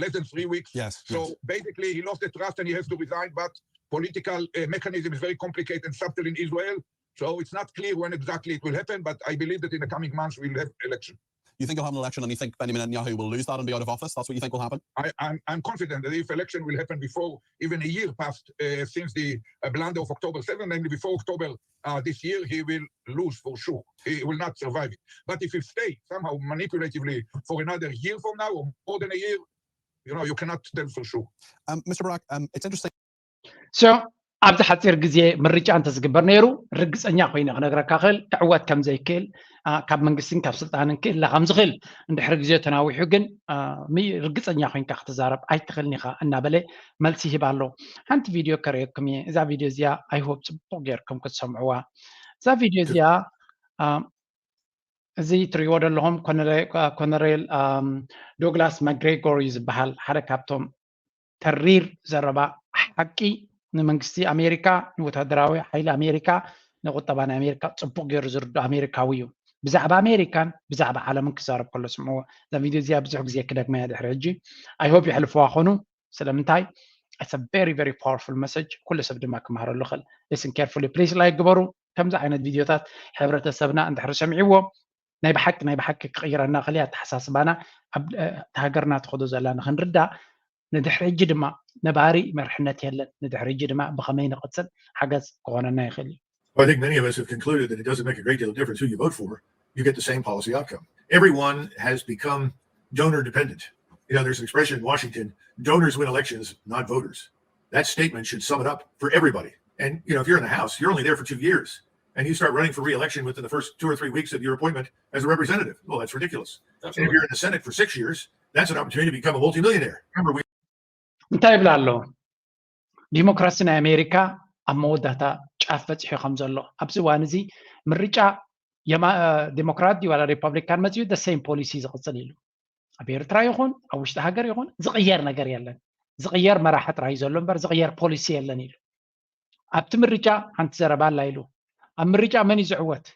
less than three weeks. Yes. So yes. Basically, he lost the trust and he has to resign. But political uh, mechanism is very complicated and subtle in Israel. So it's not clear when exactly it will happen, but I believe that in the coming months we'll have election. You think you'll have an election and you think Benjamin Netanyahu will lose that and be out of office? That's what you think will happen? I, I'm, I'm confident that if election will happen before even a year passed uh, since the uh, blunder of October seven, namely before October uh, this year, he will lose for sure. He will not survive it. But if he stays somehow manipulatively for another year from now or more than a year, you know, you cannot tell for sure. Um, Mister Barak, um, it's interesting. So ኣብዚ ሓፂር ግዜ ምርጫ እንተዝግበር ነይሩ ርግፀኛ ኮይነ ክነግረካ ክእል ክዕወት ከም ዘይክእል ካብ መንግስትን ካብ ስልጣንን ክእለ ከም ዝኽእል እንድሕሪ ግዜ ተናዊሑ ግን ርግፀኛ ኮይንካ ክትዛረብ ኣይትኽእልን ኢኻ እናበለ መልሲ ይህብ ኣሎ። ሓንቲ ቪድዮ ከርእየኩም እየ። እዛ ቪድዮ እዚኣ I hope ፅቡቕ ጌርኩም ክትሰምዕዋ። እዛ ቪድዮ እዚኣ እዚ እትሪእዎ ዘለኹም ኮነሬል ዶግላስ ማግሬጎር እዩ ዝበሃል ሓደ ካብቶም ተሪር ዘረባ ሓቂ ንመንግስቲ ኣሜሪካ ንወታደራዊ ሓይሊ ኣሜሪካ ንቁጠባ ናይ ኣሜሪካ ፅቡቅ ገይሩ ዝርዱ ኣሜሪካዊ እዩ። ብዛዕባ ኣሜሪካን ብዛዕባ ዓለምን ክዛረብ ከሎ ስምዕዎ። እዛ ቪድዮ እዚኣ ብዙሕ ግዜ ክደግመያ ድሕሪ ሕጂ I hope የሕልፍዋ ኮኑ። ስለምንታይ it's a very very powerful message ኩሉ ሰብ ድማ ክመሃረሉ ይኽእል። Listen carefully please like ግበሩ። ከምዚ ዓይነት ቪድዮታት ሕብረተሰብና እንድሕሪ ሰሚዕዎ ናይ ብሓቂ ናይ ብሓቂ ክቕይረና ክእል ኣተሓሳስባና ኣብ ሃገርና ትኸዶ ዘላ ንክንርዳእ ንድሕሪ ሕጂ ድማ ነባሪ መርሕነት የለን። ንድሕሪ ሕጂ ድማ ብኸመይ ንቕፅል ሓገዝ ክኾነና ይኽእል እዩ። Well, I think many of us have concluded that it doesn't make a great deal of difference who you vote for. You get the same policy outcome. Everyone has become donor dependent. You know, there's an expression in Washington, donors win elections, not voters. That statement should sum it up for everybody. And, you know, if you're in the House, you're only there for two years. And you start running for re-election within the first two or three weeks of your appointment as a representative. Well, that's ridiculous. Absolutely. And if you're in the Senate for six years, that's an opportunity to become a multimillionaire. Remember, we እንታይ ይብላ ኣለዉ? ዲሞክራሲ ናይ ኣሜሪካ ኣብ መወዳእታ ጫፍ በፂሑ ከም ዘሎ ኣብዚ እዋን እዚ ምርጫ ዴሞክራት ድዩ ዋላ ሪፐብሊካን መፅኡ the same policy ዝቕፅል ኢሉ። ኣብ ኤርትራ ይኹን ኣብ ውሽጢ ሃገር ይኹን ዝቕየር ነገር የለን። ዝቕየር መራሒ ጥራይ ዘሎ እምበር ዝቕየር ፖሊሲ የለን ኢሉ። ኣብቲ ምርጫ ሓንቲ ዘረባ ኣላ ኢሉ። ኣብ ምርጫ መን እዩ ዝዕወት?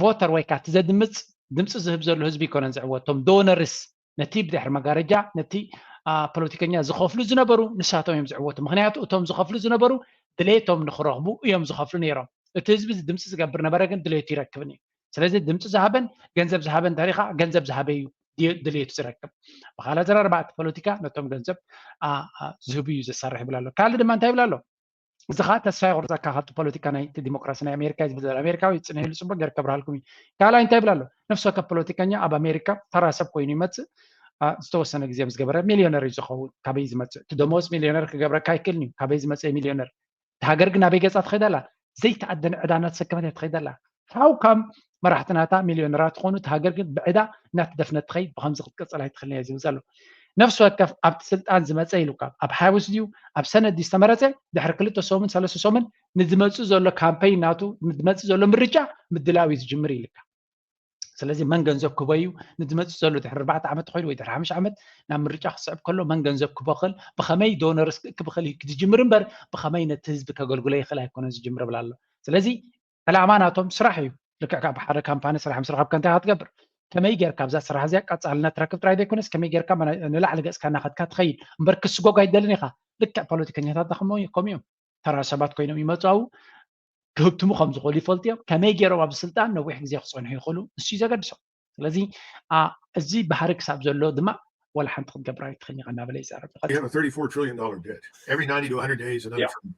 ቮተር ወይ ከዓ እቲ ዘድምፅ ድምፂ ዝህብ ዘሎ ህዝቢ ይኮነን ዝዕወት። እቶም ዶነርስ ነቲ ብድሕሪ መጋረጃ ነቲ ፖለቲከኛ ዝኸፍሉ ዝነበሩ ንሳቶም እዮም ዝዕወቱ። ምክንያቱ እቶም ዝኸፍሉ ዝነበሩ ድሌቶም ንክረኽቡ እዮም ዝኸፍሉ ነይሮም። እቲ ህዝቢ ድምፂ ዝገብር ነበረ ግን ድሌቱ ይረክብን እዩ። ስለዚ ድምፂ ዝሃበን ገንዘብ ዝሃበን እንተሪኻ ገንዘብ ዝሃበ እዩ ድሌቱ ዝረክብ። ብካልእ ኣዘራርባ እቲ ፖለቲካ ነቶም ገንዘብ ዝህቡ እዩ ዘሳርሕ ይብል ኣሎ። ካልእ ድማ እንታይ ይብል ኣሎ? እዚ ከዓ ተስፋ የቁርፀካ ካብቲ ፖለቲካ ናይ ዲሞክራሲ ናይ ኣሜሪካ እዩ ዝብል ዘሎ። ኣሜሪካዊ ፅንሕሉ ፅቡቅ ገይር ከብርሃልኩም እዩ። ካልኣይ እንታይ ይብል ኣሎ? ነፍሲ ወከፍ ፖለቲከኛ ኣብ ኣሜሪካ ተራ ሰብ ኮይኑ ይመፅእ ዝተወሰነ ግዜ ምስ ገበረ ሚሊዮነር እዩ ዝኸውን። ካበይ ዝመፅእ እቲ ደሞዝ ሚሊዮነር ክገብረካ ኣይክእልን እዩ። ካበይ ዝመፅእ ሚሊዮነር? እቲ ሃገር ግን ኣበይ ገፃ ትኸይድ ኣላ? ዘይተኣደነ ዕዳ እናተሰከመት እያ ትኸይድ ኣላ። How come መራሕትናታ ሚሊዮነራት ትኾኑ እቲ ሃገር ግን ብዕዳ እናተደፍነት ትኸይድ ብከምዚ ክትቅፅል ኣይትኽእልን እያ ዝብል ዘሎ። ነፍሲ ወከፍ ኣብቲ ስልጣን ዝመፀ ኢሉካ ኣብ ሃውስ ድዩ ኣብ ሰነት ድዩ ዝተመረፀ ድሕሪ ክልተ ሰሙን ሰለስተ ሰሙን ንዝመፅእ ዘሎ ካምፔይን ናቱ ንዝመፅእ ዘሎ ምርጫ ምድላው እዩ ዝጅምር ኢልካ። ስለዚ መን ገንዘብ ክቦ እዩ ንዝመፅእ ዘሎ ድሕሪ ኣርባዕተ ዓመት ኮይኑ ወይ ድሕሪ ሓሙሽተ ዓመት ናብ ምርጫ ክስዕብ ከሎ መን ገንዘብ ክቦ ክእል ብኸመይ ዶነርስ ክእክብ ክእል እዩ ዝጅምር እምበር ብኸመይ ነቲ ህዝቢ ከገልግሎ ይኽእል ኣይኮነን ዝጅምር ይብል ኣሎ። ስለዚ ዕላማ ናቶም ስራሕ እዩ። ልክዕ ካብ ሓደ ካምፓኒ ስራሕ ምስ ረኸብካ እንታይ ክትገብር ከመይ ጌርካ ኣብዛ ስራሕ እዚኣ ቀፃልነት ትረክብ ጥራይ ዘይኮነስ ከመይ ጌርካ ንላዕሊ ገፅካ እናኸድካ ትኸይድ እምበር ክስጎግ ኣይደልን ኢኻ። ልክዕ ፖለቲከኛታት ከምኡ እዮም። ተራ ሰባት ኮይኖም ይመፁ ኣብኡ ክህብትሙ ከም ዝኽእሉ ይፈልጡ እዮም። ከመይ ገይሮም ኣብ ስልጣን ነዊሕ ግዜ ክፀንሑ ይኽእሉ ንሱ እዩ ዘገድሶም። ስለዚ እዚ ባህሪ ክሳብ ዘሎ ድማ ዋላ ሓንቲ ክትገብር ኣይትኽእልን ኢኻ እናበለ ይዛረብ። You have a thirty-four trillion dollar debt. Every ninety to one hundred days, another Yeah. trillion.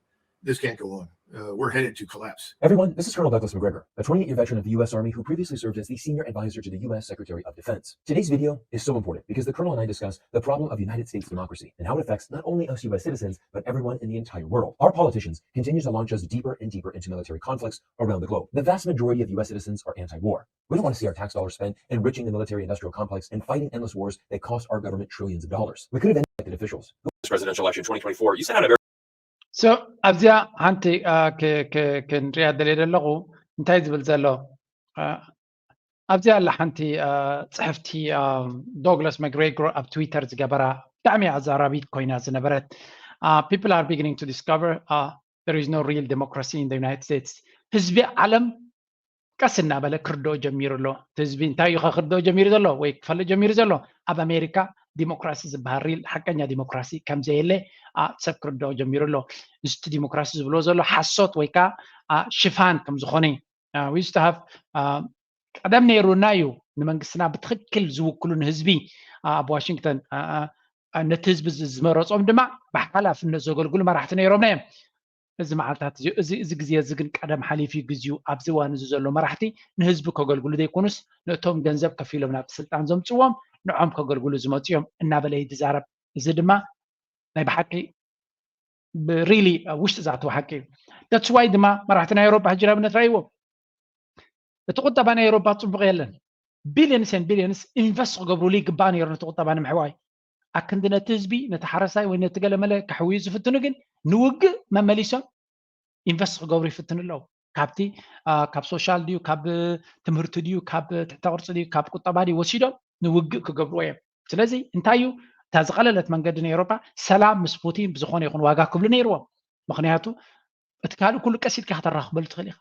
This can't go on. uh, we're headed to collapse. Everyone, this is Colonel Douglas McGregor, a twenty-eight year veteran of the U S Army who previously served as the senior advisor to the U S Secretary of Defense. Today's video is so important because the Colonel and I discuss the problem of United States democracy and how it affects not only us U S citizens, but everyone in the entire world. Our politicians continue to launch us deeper and deeper into military conflicts around the globe. The vast majority of U S citizens are anti war. We don't want to see our tax dollars spent enriching the military industrial complex and fighting endless wars that cost our government trillions of dollars. We could have ended elected officials. This presidential election twenty twenty-four, you sent out a very so ኣብዚኣ ሓንቲ ክንሪኣ ደልየ ዘለኹ እንታይ ዝብል ዘሎ ኣብዚኣ ኣላ ሓንቲ ፅሕፍቲ ዶግላስ መግሬጎር ኣብ ትዊተር ዝገበራ ብጣዕሚ ኣዛራቢት ኮይና ዝነበረት people are beginning to discover there is no real democracy in the United States ህዝቢ ዓለም ቀስ እናበለ ክርድኦ ጀሚሩ ኣሎ። እቲ ህዝቢ እንታይ እዩ ከክርድኦ ጀሚሩ ዘሎ ወይ ክፈልጥ ጀሚሩ ዘሎ? ኣብ ኣሜሪካ ዲሞክራሲ ዝበሃል ሪል ሓቀኛ ዲሞክራሲ ከም ዘየለ ሰብ ክርድኦ ጀሚሩ ኣሎ። ምስቲ ዲሞክራሲ ዝብልዎ ዘሎ ሓሶት ወይ ከዓ ሽፋን ከም ዝኾነ ዊዝተሃፍ ቀደም ነይሩና እዩ። ንመንግስትና ብትክክል ዝውክሉ ንህዝቢ ኣብ ዋሽንግተን ነቲ ህዝቢ ዝመረፆም ድማ ብሓላፍነት ዘገልግሉ መራሕቲ ነይሮምና እዮም። እዚ መዓልታት እዚ እዚ ግዜ እዚ ግን ቀደም ሓሊፉ እዩ ግዜኡ። ኣብዚ እዋን እዚ ዘሎ መራሕቲ ንህዝቢ ከገልግሉ ዘይኮኑስ ነቶም ገንዘብ ከፊሎም ናብ ስልጣን ዘምፅዎም ንዖም ከገልግሉ ዝመፁ እዮም እናበለ እዩ ዝዛረብ። እዚ ድማ ናይ ብሓቂ ሪሊ ውሽጢ ዝኣተወ ሓቂ እዩ። That's why ድማ መራሕቲ ናይ ኤውሮጳ ሕጂ ንኣብነት ራእይዎ እቲ ቁጠባ ናይ ኤውሮጳ ፅቡቕ የለን። Billions and billions invest ክገብሩሉ ይግባእ ነይሩ ነቲ ቁጠባ ንምሕዋይ። ኣክንዲ ነቲ ህዝቢ ነቲ ሓረሳይ ወይ ነቲ ገለመለ ከሕውዩ ዝፍትኑ ግን ንውግእ መመሊሶም ኢንቨስት ክገብሩ ይፍትኑ ኣለዉ። ካብቲ ካብ ሶሻል ድዩ ካብ ትምህርቲ ድዩ ካብ ትሕተ ቅርፂ ድዩ ካብ ቁጠባ ድዩ ወሲዶም ንውግእ ክገብርዎ እዮም። ስለዚ እንታይ እዩ እታ ዝቐለለት መንገዲ ንኤውሮጳ ሰላም ምስ ፑቲን ብዝኾነ ይኹን ዋጋ ክብሉ ነይርዎም። ምክንያቱ እቲ ካልእ ኩሉ ቀስ ኢልካ ከተራኽበሉ ትኽእል ኢኻ።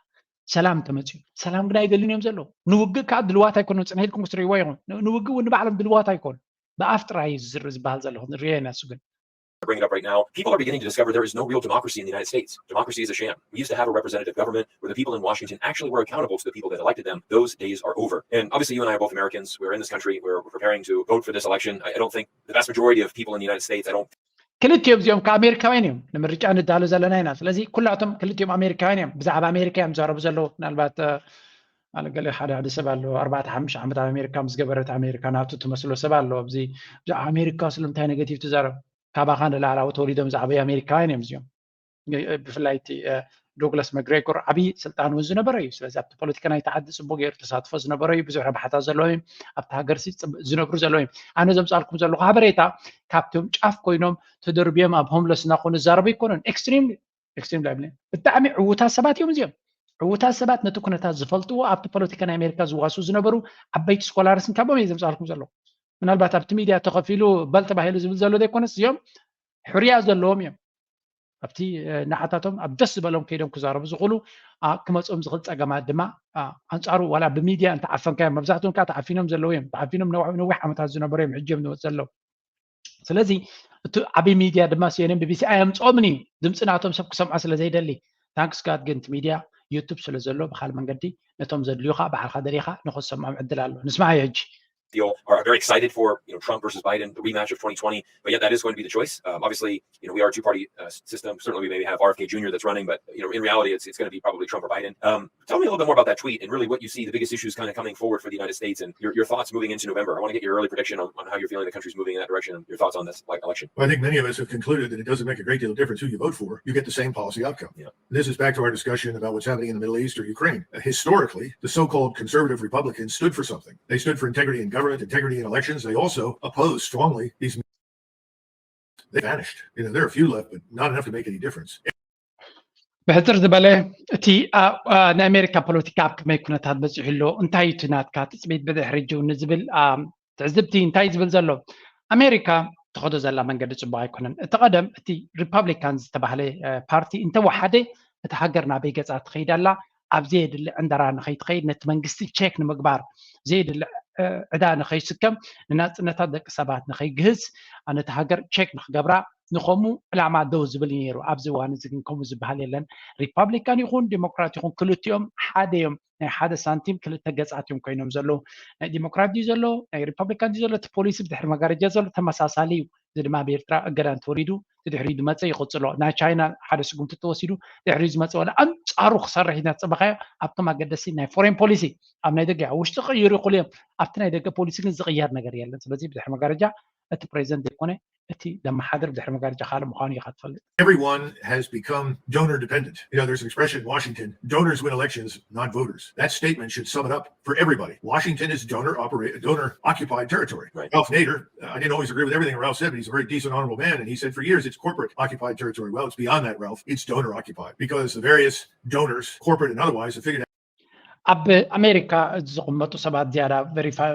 ሰላም እንተመፅኡ ሰላም ግን ኣይደልን እዮም ዘለዉ። ንውግእ ከዓ ድልዋት ኣይኮኑን። ፅንሕ ኢልኩም ክትርእይዎ ኢኹም። ንውግእ እውን ንባዕሎም ድልዋት ኣይኮኑ። ብኣፍ ጥራይ እዩ ዝዝር ዝበሃል ዘለኹ ንሪኦ ኢና እሱ ግን bring it up right now. People are beginning to discover there is no real democracy in the United States. Democracy is a sham. We used to have a representative government where the people in Washington actually were accountable to the people that elected them. Those days are over. And obviously, you and I are both Americans. We're in this country. We're preparing to vote for this election. I, I don't think the vast majority of people in the United States, I don't ክልቲኦም እዚኦም ከኣሜሪካውያን እዮም ንምርጫ ንዳሎ ዘለና ኢና። ስለዚ ኩላቶም ክልቲኦም ኣሜሪካውያን እዮም። ብዛዕባ ኣሜሪካ እዮም ዝዛረቡ ዘለዉ። ምናልባት ገለ ሓደ ሓደ ሰብ ኣሎ ኣርባዕተ ሓሙሽተ ዓመት ኣብ ኣሜሪካ ምስ ገበረት ኣሜሪካ ናቱ ትመስሎ ሰብ ኣሎ። ኣብዚ ብዛዕባ ኣሜሪካ ስለምንታይ ኔጌቲቭ ትዛረብ? ካባኻ ንላዕላዊ ተወሊዶም ዝዓበዩ ኣሜሪካውያን እዮም እዚኦም። ብፍላይ እቲ ዶግላስ መግሬጎር ዓብዪ ስልጣን እውን ዝነበረ እዩ። ስለዚ ኣብቲ ፖለቲካ ናይቲ ዓዲ ፅቡቅ ገይሩ ተሳትፎ ዝነበረ እዩ። ብዙሕ ረብሓታት ዘለዎ እዩ። ኣብቲ ሃገር ዝነብሩ ዘለዎ እዩ። ኣነ ዘምፃልኩም ዘለኹ ሓበሬታ ካብቶም ጫፍ ኮይኖም ተደርብዮም ኣብ ሆምለስ እናኾኑ ዝዛረቡ ኣይኮኑን። ኤክስትሪም ኤክስትሪም ላይብሊ ብጣዕሚ ዕዉታት ሰባት እዮም እዚኦም። ዕዉታት ሰባት ነቲ ኩነታት ዝፈልጥዎ ኣብቲ ፖለቲካ ናይ ኣሜሪካ ዝዋሱ ዝነበሩ ዓበይቲ ስኮላርስ እንካቦም እየ ዘምፃልኩም ዘለኹ። ምናልባት ኣብቲ ሚድያ ተኸፊሉ በል ተባሂሉ ዝብል ዘሎ ዘይኮነስ እዚኦም ሕርያ ዘለዎም እዮም። ኣብቲ ንዓታቶም ኣብ ደስ ዝበሎም ከይዶም ክዛረቡ ዝኽእሉ ክመፅኦም ዝኽእል ፀገማት ድማ ኣንፃሩ ዋላ ብሚድያ እንተዓፈንካዮም መብዛሕትኦም ከዓ ተዓፊኖም ዘለዉ እዮም። ተዓፊኖም ነዊሕ ዓመታት ዝነበሩ እዮም ሕጂ እዮም ዝመፁ ዘለዉ። ስለዚ እቲ ዓብይ ሚድያ ድማ ሲኤንኤን ቢቢሲ ኣየምፅኦምን እዩ። ድምፂ ናቶም ሰብ ክሰምዖ ስለ ዘይደሊ ታንክስ ጋድ ግን እቲ ሚድያ ዩቱብ ስለ ዘሎ ብካል መንገዲ ነቶም ዘድልዩካ ባዕልካ ደሊካ ንክትሰምዖም ዕድል ኣሎ። ንስማዓዮ ሕጂ feel are very excited for you know Trump versus Biden, the rematch of twenty twenty. But yet, that is going to be the choice. Um, obviously, you know we are a two-party uh, system. Certainly, we maybe have R F K Junior that's running, but you know in reality, it's it's going to be probably Trump or Biden. Um, tell me a little bit more about that tweet and really what you see the biggest issues kind of coming forward for the United States and your, your thoughts moving into November. I want to get your early prediction on, on how you're feeling the country's moving in that direction and your thoughts on this like election. Well, I think many of us have concluded that it doesn't make a great deal of difference who you vote for. You get the same policy outcome. Yeah. This is back to our discussion about what's happening in the Middle East or Ukraine. Historically, the so-called conservative Republicans stood for something. They stood for integrity in government, integrity in elections. They also opposed strongly these they vanished. You know, there are a few left, but not enough to make any difference. ብሕፅር ዝበለ እቲ ናይ ኣሜሪካ ፖለቲካ ኣብ ከመይ ኩነታት በፂሑ ኣሎ? እንታይ እዩ እቲ ናትካ ትፅቢት ብድሕሪ ጅው ንዝብል ትዕዝብቲ እንታይ ዝብል ዘሎ? ኣሜሪካ ትኸዶ ዘላ መንገዲ ፅቡቅ ኣይኮነን። እቲ ቀደም እቲ ሪፐብሊካን ዝተባህለ ፓርቲ እንተወሓደ እቲ ሃገር ናበይ ገፃ ትኸይድ ኣላ? ኣብ ዘየድሊ ዕንደራ ንኸይትኸይድ ነቲ መንግስቲ ቸክ ንምግባር ዘየድሊ ዕዳ ንኸይስከም ንናፅነታት ደቂ ሰባት ንኸይግህስ ነቲ ሃገር ቸክ ንክገብራ ንኸምኡ ዕላማ ደው ዝብል እዩ ነይሩ። ኣብዚ እዋን እዚ ግን ከምኡ ዝበሃል የለን። ሪፓብሊካን ይኹን ዴሞክራት ይኹን ክልቲኦም ሓደ እዮም። ናይ ሓደ ሳንቲም ክልተ ገጻት እዮም ኮይኖም ዘለዉ። ናይ ዴሞክራት ድዩ ዘሎ ናይ ሪፓብሊካን ድዩ ዘሎ እቲ ፖሊሲ ብድሕሪ መጋረጃ ዘሎ ተመሳሳሊ እዩ። እዚ ድማ ኣብ ኤርትራ እገዳ እንተወሪዱ እቲ ድሕሪኡ ዝመፀ ይቕፅሎ። ናይ ቻይና ሓደ ስጉምቲ ተወሲዱ ድሕሪኡ ዝመፀ ወላ ኣንፃሩ ክሰርሕ እዩ እናተፀበኻዮ ኣብቶም ኣገደሲ ናይ ፎሬን ፖሊሲ ኣብ ናይ ደገ ውሽጢ ቅይሩ ይኽእሉ እዮም። ኣብቲ ናይ ደገ ፖሊሲ ግን ዝቕየር ነገር የለን። ስለዚ ብድሕሪ መጋረጃ እቲ ፕሬዚደንት ዘይኮነ እቲ ለመሓድር ብድሕሪ መጋረጃ ካልእ ምዃኑ ኢኻ ትፈልጥ። Everyone has become donor dependent. You know, there's an expression in Washington, donors win elections, not voters. That statement should sum it up for everybody. Washington is donor operate, donor occupied territory. Right. Ralph Nader, uh, I didn't always agree with everything Ralph said, but he's a very decent, honorable man, and he said for years it's corporate occupied territory. Well, it's beyond that, Ralph. It's donor occupied because the various donors, corporate and otherwise, have figured out ኣብ ኣሜሪካ ዝቕመጡ ሰባት ዝያዳ ቨሪፋይ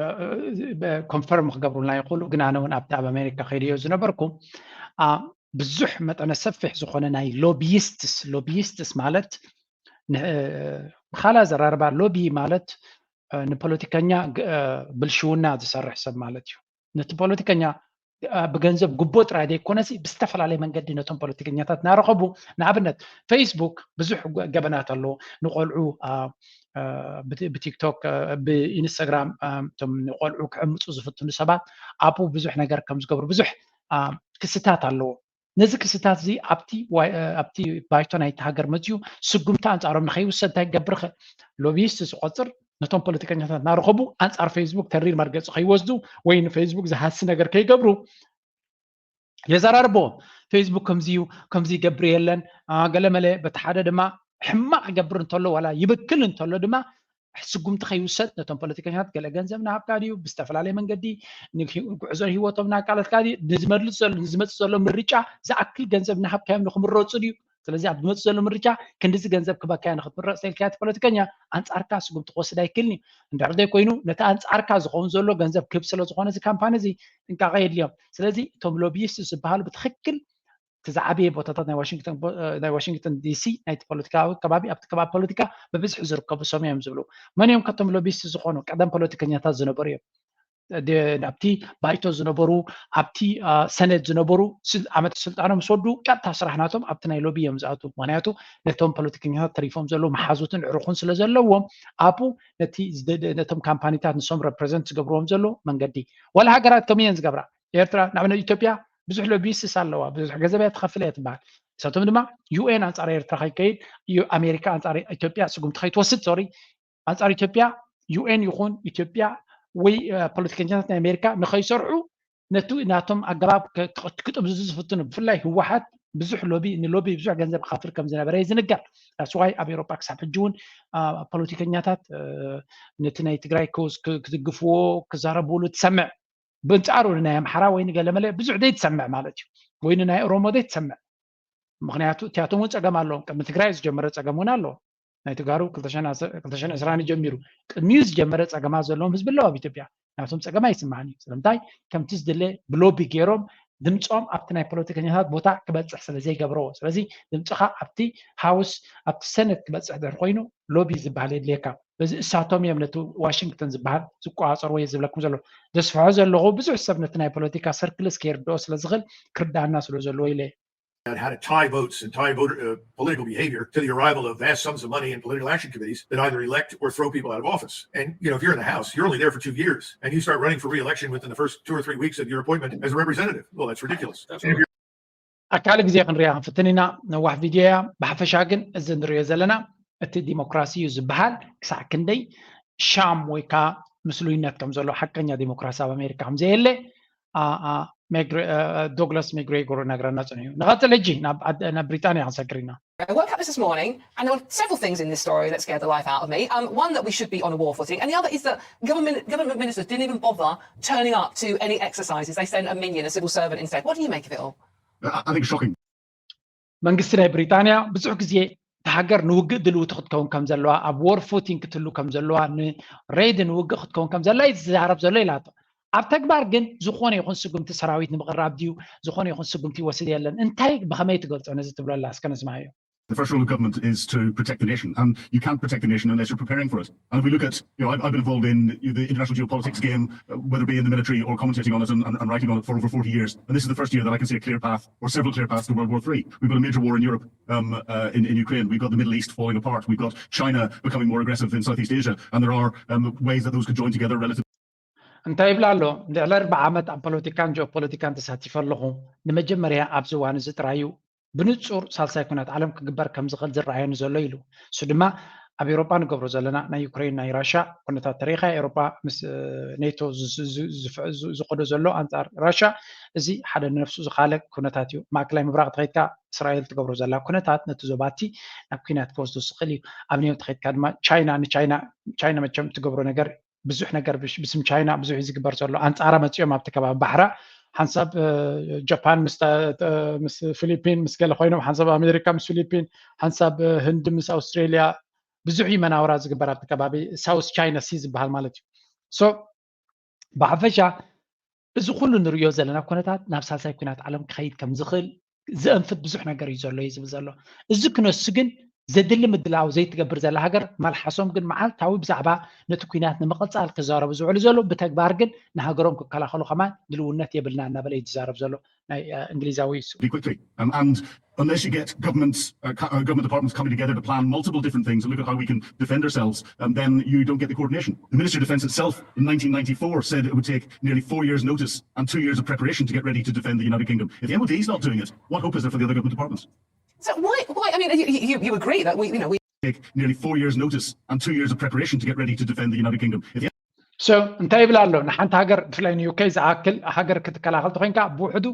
ኮንፈርም ክገብሩልና ይኽእሉ። ግን ኣነ እውን ኣብቲ ኣብ ኣሜሪካ ከይደዮ ዝነበርኩ አ፣ ብዙሕ መጠነ ሰፊሕ ዝኾነ ናይ ሎቢይስትስ ሎቢይስትስ ማለት ን- እ፣ ብኻላ ዘራርባ ሎቢ ማለት እ፣ ንፖለቲከኛ ግ- እ፣ ብልሽውና ዝሰርሕ ሰብ ማለት እዩ። ነቲ ፖለቲከኛ እ፣ ብገንዘብ ጉቦ ጥራይ ዘይኮነሲ ብዝተፈላለየ መንገዲ ነቶም ፖለቲከኛታት እናረኸቡ ንኣብነት ፌስቡክ ብዙሕ ገ- ገበናት ኣለዎ። ንቆልዑ አ፣ እ፣ ብቲ- ብቲክቶክ እ፣ ብኢንስታግራም እ፣ እቶም ንቆልዑ ክዕምፁ ዝፍትኑ ሰባት ኣብኡ ብዙሕ ነገር ከም ዝገብሩ ብዙሕ አ፣ ክስታት ኣለዎ። ነዚ ክስታት እዚ ኣብቲ ዋይ- እ፣ ኣብቲ ባይቶ ናይቲ ሃገር መፅዩ ስጉምቲ ኣንፃሮም ንኸይውሰድ እንታይ ክገብር ይኽእል? ሎቢይስት ዝቆፅር ነቶም ፖለቲከኛታት እናረኸቡ ኣንፃር ፌስቡክ ተሪር መርገፂ ከይወስዱ ወይ ንፌስቡክ ዝሃሲ ነገር ከይገብሩ የዘራርቦ። ፌስቡክ ከምዚ እዩ፣ ከምዚ ይገብር የለን አ፣ ገለመለ በቲ ሓደ ድማ ሕማቕ ይገብር እንተሎ ዋላ ይብክል እንተሎ ድማ ስጉምቲ ከይውሰድ ነቶም ፖለቲከኛታት ገለ ገንዘብ እናሃብካ ድዩ ብዝተፈላለየ መንገዲ ንሂ- ጉዕዞ ህይወቶም እናቃለልካ ድዩ ንዝመልስ ዘሎ ንዝመፅእ ዘሎ ምርጫ ዝኣክል ገንዘብ እናሃብካዮም ንክምረፁ ድዩ? ስለዚ ኣብ ዝመፅእ ዘሎ ምርጫ ክንዲዚ ገንዘብ ክበካዮ ንክትምረፅ ተልካዮ እቲ ፖለቲከኛ ኣንፃርካ ስጉምቲ ክወስድ ኣይክልን እዩ። እንድሕር ዘይኮይኑ ነቲ ኣንፃርካ ዝኸውን ዘሎ ገንዘብ ክህብ ስለ ዝኾነ እዚ ካምፓኒ እዚ ጥንቃቐ የድልዮም። ስለዚ እቶም ሎቢይስት ዝበሃሉ ብትኽክል እቲ ዝዓበየ ቦታታት ናይ ዋሽንግተን ቦ- እ፣ ናይ ዋሽንግተን ዲሲ ናይቲ ፖለቲካዊ ከባቢ ኣብቲ ከባቢ ፖለቲካ ብብዝሒ ዝርከቡ ሰብ እዮም ዝብሉ። መን እዮም ከቶም ሎቢስት ዝኾኑ? ቀደም ፖለቲከኛታት ዝነበሩ እዮም። ደ- ኣብቲ ባይቶ ዝነበሩ ኣብቲ አ፣ ሰኔት ዝነበሩ ስል- ዓመት ስልጣኖም ምስ ወዱ ቀጥታ ስራሕ ናቶም ኣብቲ ናይ ሎቢ እዮም ዝኣቱ። ምክንያቱ ነቶም ፖለቲከኛታት ተሪፎም ዘለዉ መሓዙትን ዕሩኹን ስለ ዘለዎም ኣብኡ ነቲ ዝደ- ነቶም ካምፓኒታት ንሶም ረፕረዘንት ዝገብርዎም ዘለዉ መንገዲ ዋላ ሃገራት ከምኡ እየን ዝገብራ። ኤርትራ ንኣብነት ኢትዮጵያ ብዙሕ ሎቢስትስ ኣለዋ፣ ብዙሕ ገንዘብ እያ ትኸፍል እያ ትበሃል። ንሳቶም ድማ ዩ ኤን ኣንፃር ኤርትራ ከይከይድ ዩ- ኣሜሪካ ኣንፃር ኢትዮጵያ ስጉምቲ ከይትወስድ ሶሪ ኣንፃር ኢትዮጵያ ዩ ኤን ይኹን ኢትዮጵያ ወይ እ፣ ፖለቲከኛታት ናይ ኣሜሪካ ንኸይሰርሑ ነቲ ናቶም ኣገባብ ከ- ከ- ክጥምዝዙ ዝፍትኑ ብፍላይ ህወሓት ብዙሕ ሎቢ ንሎቢ ብዙሕ ገንዘብ ክኸፍል ከም ዝነበረ እዩ ዝንገር። ዳስዋይ ኣብ ኤሮጳ ክሳብ ሕጂ እውን አ፣ ፖለቲከኛታት እ፣ ነቲ ናይ ትግራይ ክውስ- ክ- ክድግፍዎ ክዛረብሉ ትሰምዕ። ብንጻሩ ንናይ ኣምሓራ ወይ ንገለመለ ብዙሕ ዘይትሰምዕ ማለት እዩ። ወይ ንናይ ኦሮሞ ዘይትሰምዕ። ምክንያቱ እቲኣቶም እውን ፀገም ኣለዎም። ቅድሚ ትግራይ ዝጀመረ ፀገም እውን ኣለዎ። ናይ ትጋሩ ክልተ ሽሕን ዕስራን ጀሚሩ ቅድሚኡ ዝጀመረ ፀገማት ዘለዎም ህዝቢ ኣለዎ ኣብ ኢትዮጵያ። ናቶም ፀገም ኣይስማዕን እዩ። ስለምንታይ ከምቲ ዝድለ ብሎቢ ገይሮም ድምፆም ኣብቲ ናይ ፖለቲከኛታት ቦታ ክበፅሕ ስለ ዘይገብረዎ። ስለዚ ድምፅኻ ኣብቲ ሃውስ ኣብቲ ሰነት ክበፅሕ ድሕር ኮይኑ ሎቢ ዝበሃል የድልየካ። በዚ እሳቶም እዮም ነቲ ዋሽንግተን ዝበሃል ዝቆፃፀርዎ እየ ዝብለኩም ዘሎ። ዘስፍሖ ዘለኹ ብዙሕ ሰብ ነቲ ናይ ፖለቲካ ሰርክልስ ከይርድኦ ስለ ዝኽእል ክርዳኣና ስለ ዘለዎ ኢለ። How to tie votes and tie voter uh, political behavior to the arrival of vast sums of money in political action committees that either elect or throw people out of office. And you know, if you're in the House, you're only there for two years, and you start running for re-election within the first two or three weeks of your appointment as a representative. Well, that's ridiculous. And if you're ኣካል ግዜ ክንሪኣ ክንፍትን ኢና። ነዋሕ ቪድዮ እያ። ብሓፈሻ ግን እዚ ንሪኦ ዘለና እቲ ዲሞክራሲ እዩ ዝበሃል ክሳዕ ክንደይ ሻም ወይ ከዓ ምስሉይነት ከም ዘሎ ሓቀኛ ዲሞክራሲ ኣብ ኣሜሪካ ከም ዘየለ ዶግላስ ሚግሬጎር ነግረና ፅንሑ እዩ። ንቐፅል ሕጂ ናብ ብሪጣንያ ክንሰግር ኢና። I woke up this morning and there were several things in this story that scared the life out of me. Um, one, that we should be on a war footing, and the other is that government government ministers didn't even bother turning up to any exercises. They sent a minion, a civil servant instead. What do you make of it all? I think shocking. መንግስቲ ናይ ብሪጣንያ ብዙሕ ግዜ እቲ ሃገር ንውግእ ድልውቲ ክትከውን ከም ዘለዋ ኣብ ዎር ፉቲንግ ክትህሉ ከም ዘለዋ ንሬዲ ንውግእ ክትከውን ከም ዘላ እዩ ዝዛረብ ዘሎ ኢላቶ። ኣብ ተግባር ግን ዝኾነ ይኹን ስጉምቲ ሰራዊት ንምቕራብ ድዩ ዝኾነ ይኹን ስጉምቲ ይወስድ የለን። እንታይ ብኸመይ ትገልፆ ነዚ ትብለላ እስከ ነስማዮ። The first rule of government is to protect the nation, and you can't protect the nation unless you're preparing for it. And if we look at, you know, I've, I've been involved in the international geopolitics game, uh, whether it be in the military or commentating on it and, and, and writing on it for over forty years. And this is the first year that I can see a clear path, or several clear paths, to World War Three. We've got a major war in Europe, um, uh, in, in Ukraine. We've got the Middle East falling apart. We've got China becoming more aggressive in Southeast Asia. And there are, um, ways that those could join together relative. እንታይ ይብላ ኣሎ? ልዕሊ ኣርባዓ ዓመት ኣብ ፖለቲካን ጂኦፖለቲካን ተሳቲፈ ኣለኹ። ንመጀመርያ ኣብዚ እዋን እዚ ጥራይ እዩ ብንጹር ሳልሳይ ኩናት ዓለም ክግበር ከም ዝኽእል ዝረኣየኒ ዘሎ ኢሉ። እሱ ድማ ኣብ ኤውሮጳ ንገብሮ ዘለና ናይ ዩክሬን ናይ ራሻ ኩነታት ተሪኢኻ፣ ኤውሮጳ ምስ ኔቶ ዝኸዶ ዘሎ ኣንጻር ራሻ፣ እዚ ሓደ ንነፍሱ ዝኻለ ኩነታት እዩ። ማእከላይ ምብራቕ ተኸይድካ እስራኤል ትገብሮ ዘላ ኩነታት ነቲ ዞባቲ ናብ ኩናት ክወስዶ ዝኽእል እዩ። ኣብ ኔቶ ተኸይድካ ድማ ቻይና ንቻይና ቻይና መቸም ትገብሮ ነገር ብዙሕ ነገር ብስም ቻይና ብዙሕ እዩ ዝግበር ዘሎ። ኣንጻራ መፂኦም ኣብቲ ከባቢ ባሕራ ሓንሳብ ጃፓን ምስ ፊሊፒን ምስ ገለ ኮይኖም ሓንሳብ ኣሜሪካ ምስ ፊሊፒን ሓንሳብ ህንዲ ምስ ኣውስትሬሊያ ብዙሕ እዩ መናውራ ዝግበር ኣብቲ ከባቢ ሳውስ ቻይና ሲ ዝበሃል ማለት እዩ። ሶ ብሓፈሻ እዚ ኩሉ ንሪኦ ዘለና ኩነታት ናብ ሳልሳይ ኩናት ዓለም ክኸይድ ከም ዝኽእል ዘእንፍት ብዙሕ ነገር እዩ ዘሎ እዩ ዝብል ዘሎ። እዚ ክነሱ ግን ዘድሊ ምድላው ዘይትገብር ዘላ ሃገር፣ መልሓሶም ግን መዓልታዊ ብዛዕባ ነቲ ኩናት ንምቕጻል ክዛረቡ ዝውዕሉ ዘሎ፣ ብተግባር ግን ንሃገሮም ክከላኸሉ ከማን ድልውነት የብልና እናበለ እዩ ዝዛረብ ዘሎ ናይ እንግሊዛዊ። Unless you get government, uh, government departments coming together to plan multiple different things and look at how we can defend ourselves, um, then you don't get the coordination. The Ministry of Defence itself in nineteen ninety-four said it would take nearly four years' notice and two years of preparation to get ready to defend the United Kingdom. If the M O D is not doing it, what hope is there for the other government departments? So why, why? I mean, you, you, you agree that we, you know, we take nearly four years' notice and two years of preparation to get ready to defend the United Kingdom. If the So እንታይ ይብል ኣሎ? ንሓንቲ ሃገር ብፍላይ ንዩኬ ዝኣክል ሃገር ክትከላኸል ተኮይንካ ብውሕዱ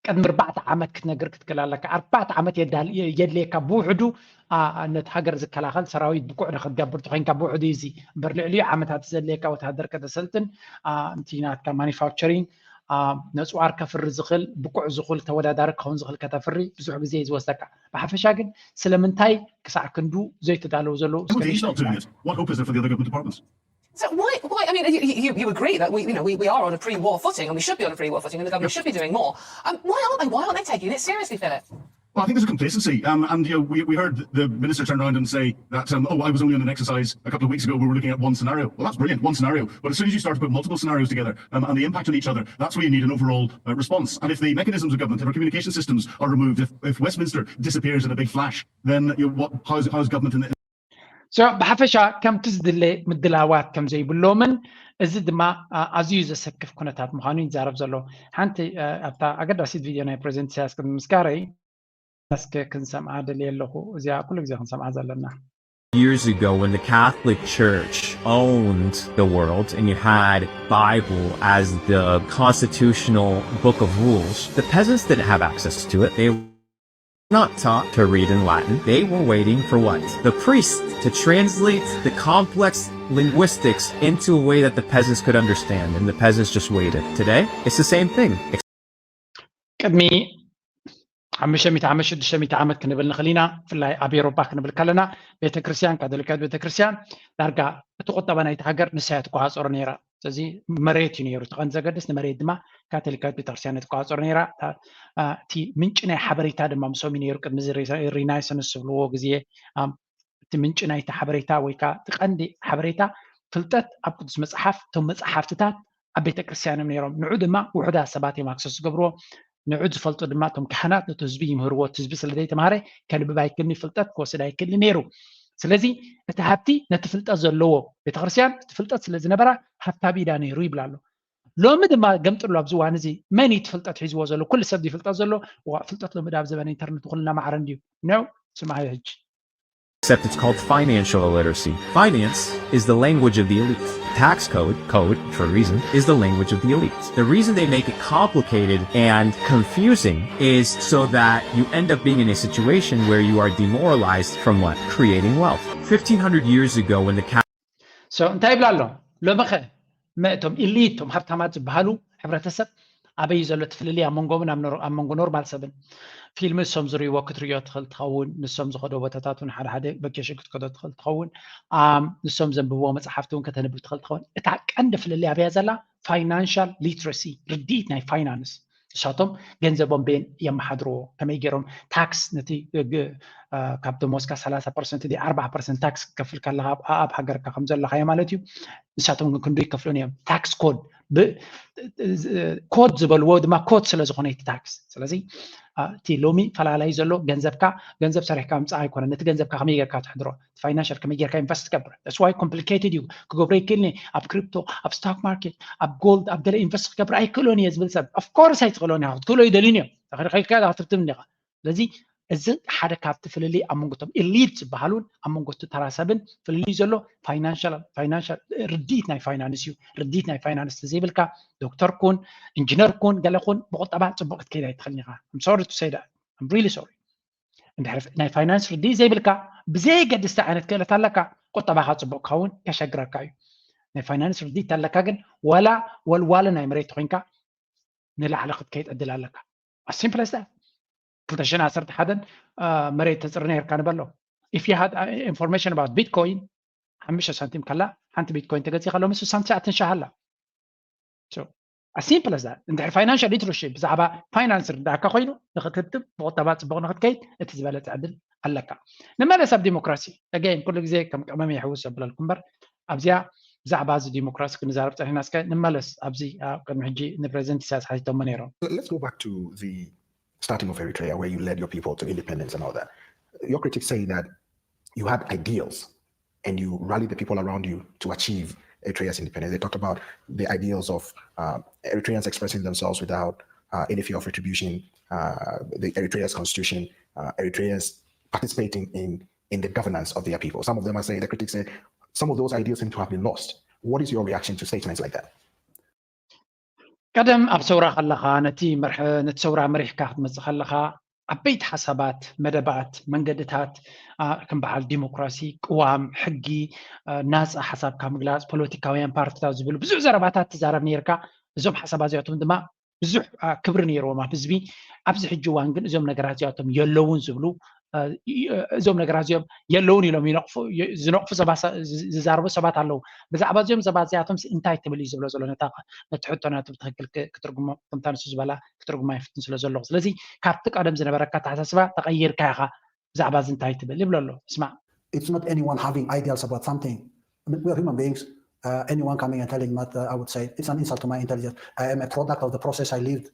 ቅድሚ ኣርባዕተ ዓመት ክትነግር ክትክእል ኣለካ። ኣርባዕተ ዓመት የድልየካ ብውሕዱ ነቲ ሃገር ዝከላኸል ሰራዊት ብቁዕ ንክትገብር ተኮይንካ ብውሕዱ እዚ እምበር ልዕሊኡ ዓመታት ዘድልየካ ወታደር ከተሰልጥን እቲ ናትካ ማኒፋክቸሪንግ ነፅዋር ከፍሪ ዝኽእል ብቁዕ ዝኽእል ተወዳዳሪ ክኸውን ዝኽእል ከተፍሪ ብዙሕ ግዜ እዩ ዝወስደካ። ብሓፈሻ ግን ስለምንታይ ክሳዕ ክንዱ ዘይተዳለዉ ዘለዉ What hope is there for the other government departments? So why, why? I mean, you, you, you agree that we, you know, we, we are on a pre-war footing and we should be on a pre-war footing and the government should be doing more. Um, why aren't they? Why aren't they taking it seriously, Philip? Well, I think there's a complacency, um, and you know, we, we heard the minister turn around and say that, um, oh, I was only on an exercise a couple of weeks ago. We were looking at one scenario. Well, that's brilliant, one scenario. But as soon as you start to put multiple scenarios together um, and the impact on each other, that's where you need an overall uh, response. And if the mechanisms of government, if our communication systems are removed, if, if Westminster disappears in a big flash, then you know, what, how's, how's government in the So ብሓፈሻ ከምቲ ዝድለ ምድላዋት ከም ዘይብሎምን እዚ ድማ ኣዝዩ ዘሰክፍ ኩነታት ምዃኑ ይዛረብ ዘሎ። ሓንቲ ኣብታ ኣገዳሲት ቪድዮ ናይ ፕሬዚደንት ኢሳያስ ቅድሚ ምስጋረይ እስከ ክንሰምዓ ደልየ ኣለኹ። እዚኣ ኩሉ ግዜ ክንሰምዓ ዘለና። Years ago, when the Catholic Church owned the world and you had Bible as the constitutional book of rules, the peasants didn't have access to it. They not taught to read in Latin. They were waiting for what? The priest to translate the complex linguistics into a way that the peasants could understand, and the peasants just waited. Today, it's the same thing. ቅድሚ ሓሙሽተ ሚእቲ ዓመት ሽዱሽተ ሚእቲ ዓመት ክንብል ንኽእል ኢና። ብፍላይ ኣብ ኤውሮጳ ክንብል ከለና ቤተክርስትያን፣ ካቶሊካዊት ቤተክርስትያን ዳርጋ እቲ ቁጠባ ናይቲ ሃገር ንሳ እያ ትቆፃፀሮ ነይራ። ስለዚ መሬት እዩ ነይሩ እቲ ቀንዲ ዘገድስ፣ ንመሬት ድማ ካቶሊካዊት ቤተክርስትያን እያ ትቆፃፀሮ ነይራ። እቲ ምንጪ ናይ ሓበሬታ ድማ ምስኦም እዩ ነይሩ። ቅድሚ ሪናይሰንስ ዝብልዎ ግዜ እቲ ምንጪ ናይቲ ሓበሬታ ወይ ከዓ እቲ ቀንዲ ሓበሬታ ፍልጠት ኣብ ቅዱስ መፅሓፍ፣ እቶም መፅሓፍትታት ኣብ ቤተክርስትያን እዮም ነይሮም። ንዑ ድማ ውሑዳት ሰባት እዮም ኣክሰስ ዝገብርዎ። ንዑ ዝፈልጡ ድማ እቶም ካህናት ነቲ ህዝቢ ይምህርዎ። እቲ ህዝቢ ስለ ዘይተማሃረ ከንብብ ኣይክእልን፣ ፍልጠት ክወስድ ኣይክእልን ነይሩ። ስለዚ እቲ ሃብቲ ነቲ ፍልጠት ዘለዎ፣ ቤተክርስትያን እቲ ፍልጠት ስለ ዝነበራ ሃብታም ኢዳ ነይሩ ይብል ኣሎ። ሎሚ ድማ ገምጥሉ ኣብዚ እዋን እዚ መን እዩ እቲ ፍልጠት ሒዝዎ ዘሎ? ኩሉ ሰብ ድዩ ፍልጠት ዘሎ? እዋ ፍልጠት ሎሚ ዳ ኣብ ዘበነ ኢንተርነት ኩልና ማዕረ እንድዩ ነው ስምዓዮ ሕጂ። Except it's called financial illiteracy. Finance is the language of the elite. Tax code, code for a reason, is the language of the elite. The reason they make it complicated and confusing is so that you end up being in a situation where you are demoralized from what? Creating wealth. fifteen hundred years ago when the So እንታይ ይብላ ኣሎ? ሎሚ ኸ እቶም ኢሊት እቶም ሃብታማት ዝበሃሉ ሕብረተሰብ ኣበይ እዩ ዘሎ እቲ ፍልልይ ኣብ መንጎምን ኣብ መንጎ ኖርማል ሰብን? ፊልም ንሶም ዝርእይዎ ክትርእዮ ትኽእል ትኸውን፣ ንሶም ዝኸዶ ቦታታት እውን ሓደ ሓደ ቨኬሽን ክትከዶ ትኽእል ትኸውን፣ ንሶም ዘንብብዎ መፅሓፍቲ እውን ከተንብብ ትኽእል ትኸውን። እታ ቀንዲ ፍልልይ ኣበያ ዘላ ፋይናንሻል ሊትረሲ፣ ርድኢት ናይ ፋይናንስ። ንሳቶም ገንዘቦም ቤን የመሓድርዎ፣ ከመይ ገይሮም ታክስ ነቲ ካብ ደሞዝካ ሰላሳ ፐርሰንት ዲ ኣርባዓ ፐርሰንት ታክስ ክትከፍል ከለካ ኣብ ሃገርካ ከም ዘለካዮ ማለት እዩ። ንሳቶም ግን ክንዱ ይከፍሉን እዮም። ታክስ ኮድ ኮድ ዝበልዎ ድማ ኮድ ስለ ዝኾነ እቲ ታክስ። ስለዚ እቲ ሎሚ ፈላላይ ዘሎ ገንዘብካ ገንዘብ ሰሪሕካ ምፃእ ኣይኮነ፣ ነቲ ገንዘብካ ከመይ ጌርካ ትሕድሮ፣ ፋይናንሻል ከመይ ጌርካ ኢንቨስት ትገብር። That's why complicated እዩ። ክገብሮ ይክእልኒ ኣብ ክሪፕቶ፣ ኣብ ስቶክ ማርኬት፣ ኣብ ጎልድ፣ ኣብ ገለ ኢንቨስት ክገብር ኣይክእሎን እየ ዝብል ሰብ of course ኣይትኽእሎን ኢኻ። ክትክእሎ ይደልዩን እዮም። ተኸልከልካ ክትብትም እንዲኻ። ስለዚ እዚ ሓደ ካብቲ ፍልልይ ኣብ መንጎ እቶም ኤሊት ዝበሃሉን ኣብ መንጎ እቲ ተራ ሰብን ፍልልይ ዘሎ ፋይናንሻል ፋይናንሻል ርድኢት ናይ ፋይናንስ እዩ። ርድኢት ናይ ፋይናንስ ተዘይብልካ ዶክተር ኩን ኢንጂነር ኩን ገለ ኩን ብቁጠባ ጽቡቅ ክትከይድ ኣይትኽእልን ኢኻ። I'm sorry to say that. I'm really sorry. እንድሕር ናይ ፋይናንስ ርድኢት ዘይብልካ ብዘየገድስቲ ዓይነት ክእለት ኣለካ ቁጠባኻ ጽቡቅ ክኸውን ከሸግረካ እዩ። ናይ ፋይናንስ ርድኢት ኣለካ ግን ዋላ ወልዋለ ናይ መሬት ኮይንካ ንላዕሊ ክትከይድ ዕድል ኣለካ። As simple as that. ክልተ ሽሕን ዓሰርተ ሓደን መሬት ተፅሪ ነርካ ንበሎ። If you had information about Bitcoin ሓሙሽተ ሳንቲም ከላ ሓንቲ ቢትኮይን ተገዚኻ ሎሚ ስሳን ትሽዓተን ሻህ ኣላ። As simple as that. እንድሕር ፋይናንሻል ሊትረሲ ብዛዕባ ፋይናንስ ርዳእካ ኮይኑ ንክትህትም ብቁጠባ ፅቡቅ ንክትከይድ እቲ ዝበለፀ ዕድል ኣለካ። ንመለስ ኣብ ዲሞክራሲ። Again ኩሉ ግዜ ከም ቀመም ይሕውስ ዘብለልኩም እምበር ኣብዚኣ ብዛዕባ እዚ ዲሞክራሲ ክንዛረብ ፀኒሕና። እስከ ንመለስ ኣብዚ ቅድሚ ሕጂ ንፕረዚደንት ኢሳያስ ሓቲቶሞ ነይሮም። Let's go back to the starting of Eritrea where you led your people to independence and all that. Your critics say that you had ideals and you rallied the people around you to achieve Eritrea's independence. They talked about the ideals of uh, Eritreans expressing themselves without uh, any fear of retribution, uh, the Eritrea's constitution, uh, Eritreans participating in in the governance of their people. Some of them are saying, the critics say, some of those ideas seem to have been lost. What is your reaction to statements like that? ቀደም ኣብ ሰውራ ከለኻ ነቲ ነቲ ሰውራ መሪሕካ ክትመፅእ ከለኻ ዓበይቲ ሓሳባት፣ መደባት፣ መንገድታት ከም በዓል ዲሞክራሲ፣ ቅዋም፣ ሕጊ፣ ናፃ ሓሳብካ ምግላፅ፣ ፖለቲካውያን ፓርቲታት ዝብሉ ብዙሕ ዘረባታት ትዛረብ ነርካ። እዞም ሓሳባት እዚኣቶም ድማ ብዙሕ ክብሪ ነይርዎም ኣብ ህዝቢ። ኣብዚ ሕጂ እዋን ግን እዞም ነገራት እዚኣቶም የለውን ዝብሉ እዞም ነገራት እዚኦም የለውን ኢሎም ዝነቕፉ ዝዛረቡ ሰባት ኣለዉ። ብዛዕባ እዚኦም ሰባት እዚኣቶም እንታይ ትብል እዩ ዝብሎ ዘሎ ነቲ ሕቶ ናቱ ብትክክል ክትርጉሞ ከምታ ንሱ ዝበላ ክትርጉማ ይፍትን ስለ ዘለኹ። ስለዚ ካብቲ ቀደም ዝነበረካ ኣተሓሳስባ ተቐይርካ ኢኻ። ብዛዕባ እዚ እንታይ ትብል ይብሎ ኣሎ። ስማዕ። It's not anyone having ideals about something. We're human beings. Uh, anyone coming and telling me that, uh, I would say it's an insult to my intelligence. I am a product of the process I lived.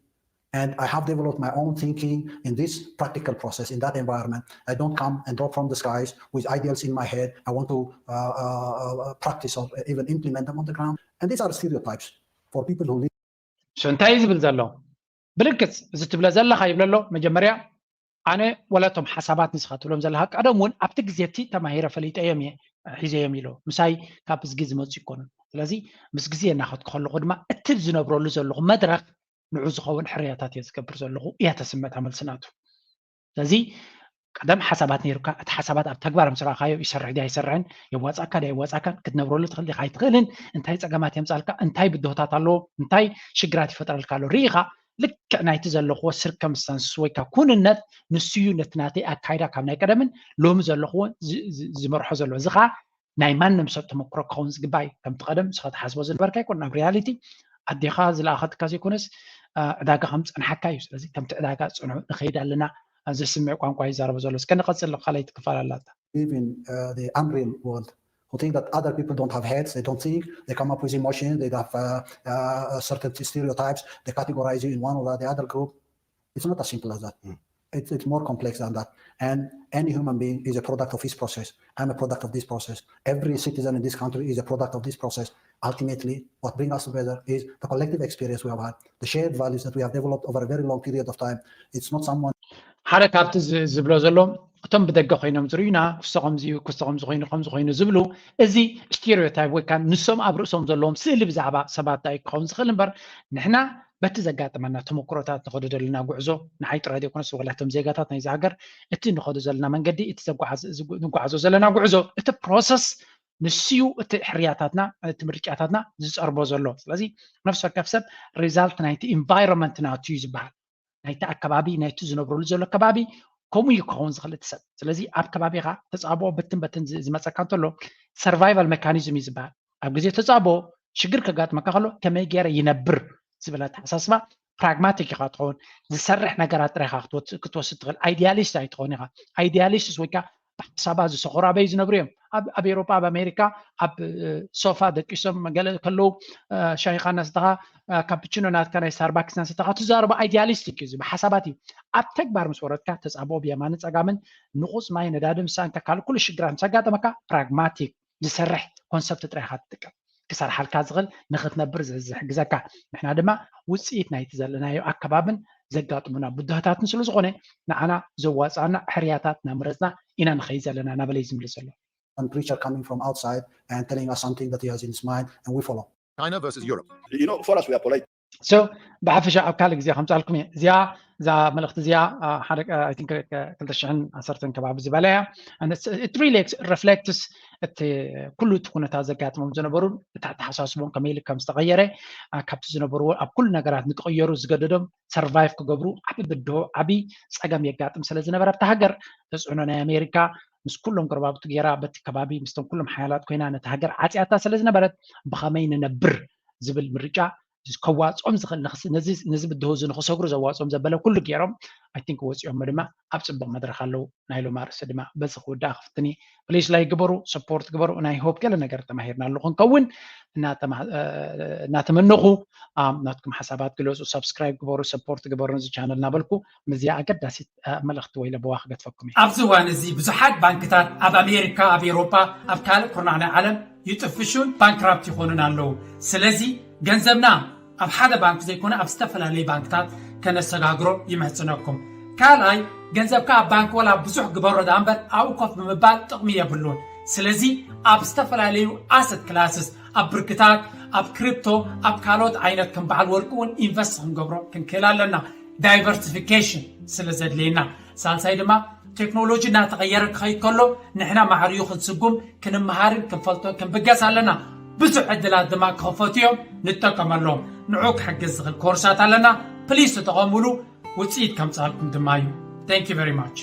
And I have developed my own thinking in this practical process, in that environment. I don't come and drop from the skies with ideals in my head. I want to uh, uh, practice or even implement them on the ground. And these are stereotypes for people who live. So እንታይ ዝብል ዘሎ ብልክት እዚ ትብለ ዘለኻ ይብለ ኣሎ። መጀመርያ ኣነ ወላቶም ሓሳባት ንስኻ ትብሎም ዘለኻ ቀደም እውን ኣብቲ ግዜ እቲ ተማሂረ ፈሊጠዮም እየ ሒዘዮም ኢሎ ምሳይ ካብ እዝጊ ዝመፁ ይኮኑን። ስለዚ ምስ ግዜ እናኸድኩ ከለኹ ድማ እቲ ዝነብረሉ ዘለኹ መድረክ ንዑ ዝኸውን ሕርያታት እየ ዝገብር ዘለኹ እያ ተስምዕታ መልሲ ናቱ። ስለዚ ቀደም ሓሳባት ነይሩካ፣ እቲ ሓሳባት ኣብ ተግባር ምስ ረኣኻዮ ይሰርሕ ድያ ኣይሰርሕን፣ የዋፃእካ ድያ ኣይዋፃእካን፣ ክትነብረሉ ትኽእል ዲኻ ኣይትኽእልን፣ እንታይ ፀገማት የምፃልካ፣ እንታይ ብድሆታት ኣለዎ፣ እንታይ ሽግራት ይፈጥረልካ ኣሎ ርኢኻ ልክዕ ናይቲ ዘለኽዎ ስርከምስታንስ ወይ ከዓ ኩንነት ንሱ እዩ ነቲ ናተይ ኣካይዳ ካብ ናይ ቀደምን ሎሚ ዘለኽዎ ዝመርሖ ዘሎ። እዚ ከዓ ናይ ማንም ሰብ ተመክሮ ክኸውን ዝግባእ እዩ። ከምቲ ቀደም ንስኻ ትሓስቦ ዝነበርካ ኣይኮን ናብ ሪያሊቲ ኣዴኻ ዝለኣኸትካ ዘይኮነስ ዕዳጋ ከም ዝፀንሓካ እዩ። ስለዚ ከምቲ ዕዳጋ ፅንሑ ንኸይድ ኣለና ዝስምዕ ቋንቋ ይዛረቦ ዘሎ። እስከ ንቐፅል ካልኣይቲ ክፋል ኣላታ። Live in uh, the unreal world who think that other people don't have heads, they don't think, they come up with emotions, they have uh, uh, certain stereotypes, they categorize you in one or the other group. It's not as simple as that. It's, it's more complex than that. And any human being is a product of his process. I'm a product of this process. Every citizen in this country is a product of this process. Ultimately, what brings us together is the collective experience we have had, the shared values that we have developed over a very long period of time. It's not someone ሓደ ካብቲ ዝብሎ ዘሎ እቶም ብደገ ኮይኖም ዝርእዩና ክስቶ ከምዚ እዩ ክስቶ ከምዚ ኮይኑ ከምዚ ኮይኑ ዝብሉ እዚ ስቴሪዮታይፕ ወይ ከዓ ንሶም ኣብ ርእሶም ዘለዎም ስእሊ ብዛዕባ ሰባት እንታይ ክኸውን ዝኽእል እምበር ንሕና በቲ ዘጋጠመና ተመክሮታት ንኸዶ ዘለና ጉዕዞ ንዓይ ጥራይ ዘይኮነስ ወላቶም ዜጋታት ናይዚ ሃገር እቲ ንኸዶ ዘለና መንገዲ እቲ ንጓዓዞ ዘለና ጉዕዞ እቲ ፕሮሰስ ንስዩ እቲ ሕርያታትና እቲ ምርጫታትና ዝፀርቦ ዘሎ። ስለዚ ነፍሲ ወከፍ ሰብ ሪዛልት ናይቲ ኢንቫይሮንመንት ናቱ እዩ ዝበሃል። ናይቲ ኣከባቢ ናይቲ ዝነብረሉ ዘሎ ከባቢ ከምኡ እዩ ክኸውን ዝኽእል እቲ ሰብ። ስለዚ ኣብ ከባቢኻ ተፃብኦ በትን በትን ዝመፀካ እንተሎ ሰርቫይቫል ሜካኒዝም እዩ ዝበሃል። ኣብ ግዜ ተፃብኦ ሽግር ከጋጥመካ ከሎ ከመይ ገይረ ይነብር ዝብል ኣተሓሳስባ ፕራግማቲክ ኢኻ ትኸውን። ዝሰርሕ ነገራት ጥራይ ኢኻ ክትወስድ ትኽእል። ኣይዲያሊስት ኣይትኸውን ኢኻ። ኣይዲያሊስትስ ወይ ከዓ ብሓሳባት ዝሰኸሩ ኣበይ ዝነብሩ እዮም? ኣብ ኤሮፓ፣ ኣብ ኣሜሪካ፣ ኣብ ሶፋ ደቂሶም ገለ ከለዉ፣ ሻይኻ እናሰተኻ፣ ካፕችኖ ናትካ ናይ ስታርባክስ እናሰተኻ ትዛረቦ። ኣይዲያሊስቲክ እዩ፣ ብሓሳባት እዩ። ኣብ ተግባር ምስ ወረድካ ተፃብኦ ብየማንን ፀጋምን፣ ንቑፅ ማይ፣ ነዳዲ ምሳንካ፣ ካልእ ኩሉ ሽግራት ምስ ኣጋጠመካ ፕራግማቲክ ዝሰርሕ ኮንሰፕት ጥራይ ኢኻ ትጥቀም። ክሰርሓልካ ዝኽእል፣ ንኽትነብር ዝሕግዘካ። ንሕና ድማ ውፅኢት ናይቲ ዘለናዮ ኣከባብን ዘጋጥሙና ብድሆታትን ስለ ዝኾነ፣ ንዓና ዘዋፅኣና ሕርያታት እናመረፅና ኢና ንኸይድ ዘለና እናበለ እዩ ዝምልስ ዘሎ። One preacher coming from outside and telling us something that he has in his mind and we follow. China versus Europe. You know, for us, we are polite. So ብሓፈሻ ኣብ ካልእ ግዜ ከምፃልኩም እየ። እዚኣ እዛ መልእኽቲ እዚኣ ሓደ ክልተ ሽሕን ዓሰርተን ከባቢ ዝበላ እያ። It really reflects እቲ ኩሉ እቲ ኩነታት ዘጋጥሞም ዝነበሩ፣ እቲ ኣተሓሳስቦም ከመይ ኢሉ ከም ዝተቐየረ፣ ካብቲ ዝነበርዎ ኣብ ኩሉ ነገራት ንክቕየሩ ዝገደዶም፣ ሰርቫይቭ ክገብሩ ዓቢ ብድሆ፣ ዓቢ ፀገም የጋጥም ስለ ዝነበረ፣ ኣብቲ ሃገር ተፅዕኖ ናይ ኣሜሪካ ምስ ኩሎም ጎረባብቱ ገይራ፣ በቲ ከባቢ ምስቶም ኩሎም ሓያላት ኮይና ነቲ ሃገር ዓፅያታ ስለ ዝነበረት፣ ብኸመይ ንነብር ዝብል ምርጫ ከዋፅኦም ዝኽእል፣ ነዚ ብድሆ እዚ ንክሰግሩ ዘዋፅኦም ዘበለ ኩሉ ገይሮም፣ I think ወፂኦሞ ድማ ኣብ ፅቡቕ መድረኽ ኣለዉ። ናይ ሎም ኣርእስቲ ድማ በዚ ክውዳእ ክፍትን እየ። ፕሊስ ላይክ ግበሩ፣ ሰፖርት ግበሩ። ናይ ሆፕ ገለ ነገር ተማሂርናሉ ክንከውን እናተመነኹ፣ ናትኩም ሓሳባት ግለፁ። ሳብስክራይብ ግበሩ፣ ሰፖርት ግበሩ ነዚ ቻነል እናበልኩ፣ ምስዚኣ ኣገዳሲት መልእኽቲ ወይ ለበዋ ክገድፈኩም እየ። ኣብዚ እዋን እዚ ብዙሓት ባንክታት ኣብ ኣሜሪካ፣ ኣብ ኤውሮጳ፣ ኣብ ካልእ ኩርናዕ ናይ ዓለም ይጥፍሹን ባንክራፕት ይኾኑን ኣለዉ። ስለዚ ገንዘብና ኣብ ሓደ ባንክ ዘይኮነ ኣብ ዝተፈላለዩ ባንክታት ከነሰጋግሮ ይምሕጽነኩም። ካልኣይ፣ ገንዘብካ ኣብ ባንክ ወላ ብዙሕ ግበሮ ደኣ እምበር ኣብኡ ኮፍ ብምባል ጥቕሚ የብሉን። ስለዚ ኣብ ዝተፈላለዩ ኣሰት ክላስስ፣ ኣብ ብርክታት፣ ኣብ ክሪፕቶ፣ ኣብ ካልኦት ዓይነት ከም በዓል ወርቂ እውን ኢንቨስት ክንገብሮ ክንክእል ኣለና። ዳይቨርሲፊኬሽን ስለ ዘድልየና። ሳልሳይ ድማ ቴክኖሎጂ እናተቐየረ ክኸይድ ከሎ ንሕና ማዕሪኡ ክንስጉም ክንመሃርን ክንፈልጦን ክንብገስ ኣለና። ብዙሕ ዕድላት ድማ ክኸፈቱ እዮም፣ ንጠቀመሎም። ንዑ ክሕግዝ ዝኽእል ኮርሳት ኣለና። ፕሊስ ተጠቐሙሉ፣ ውፅኢት ከምፅኣልኩም ድማ እዩ። Thank you very much።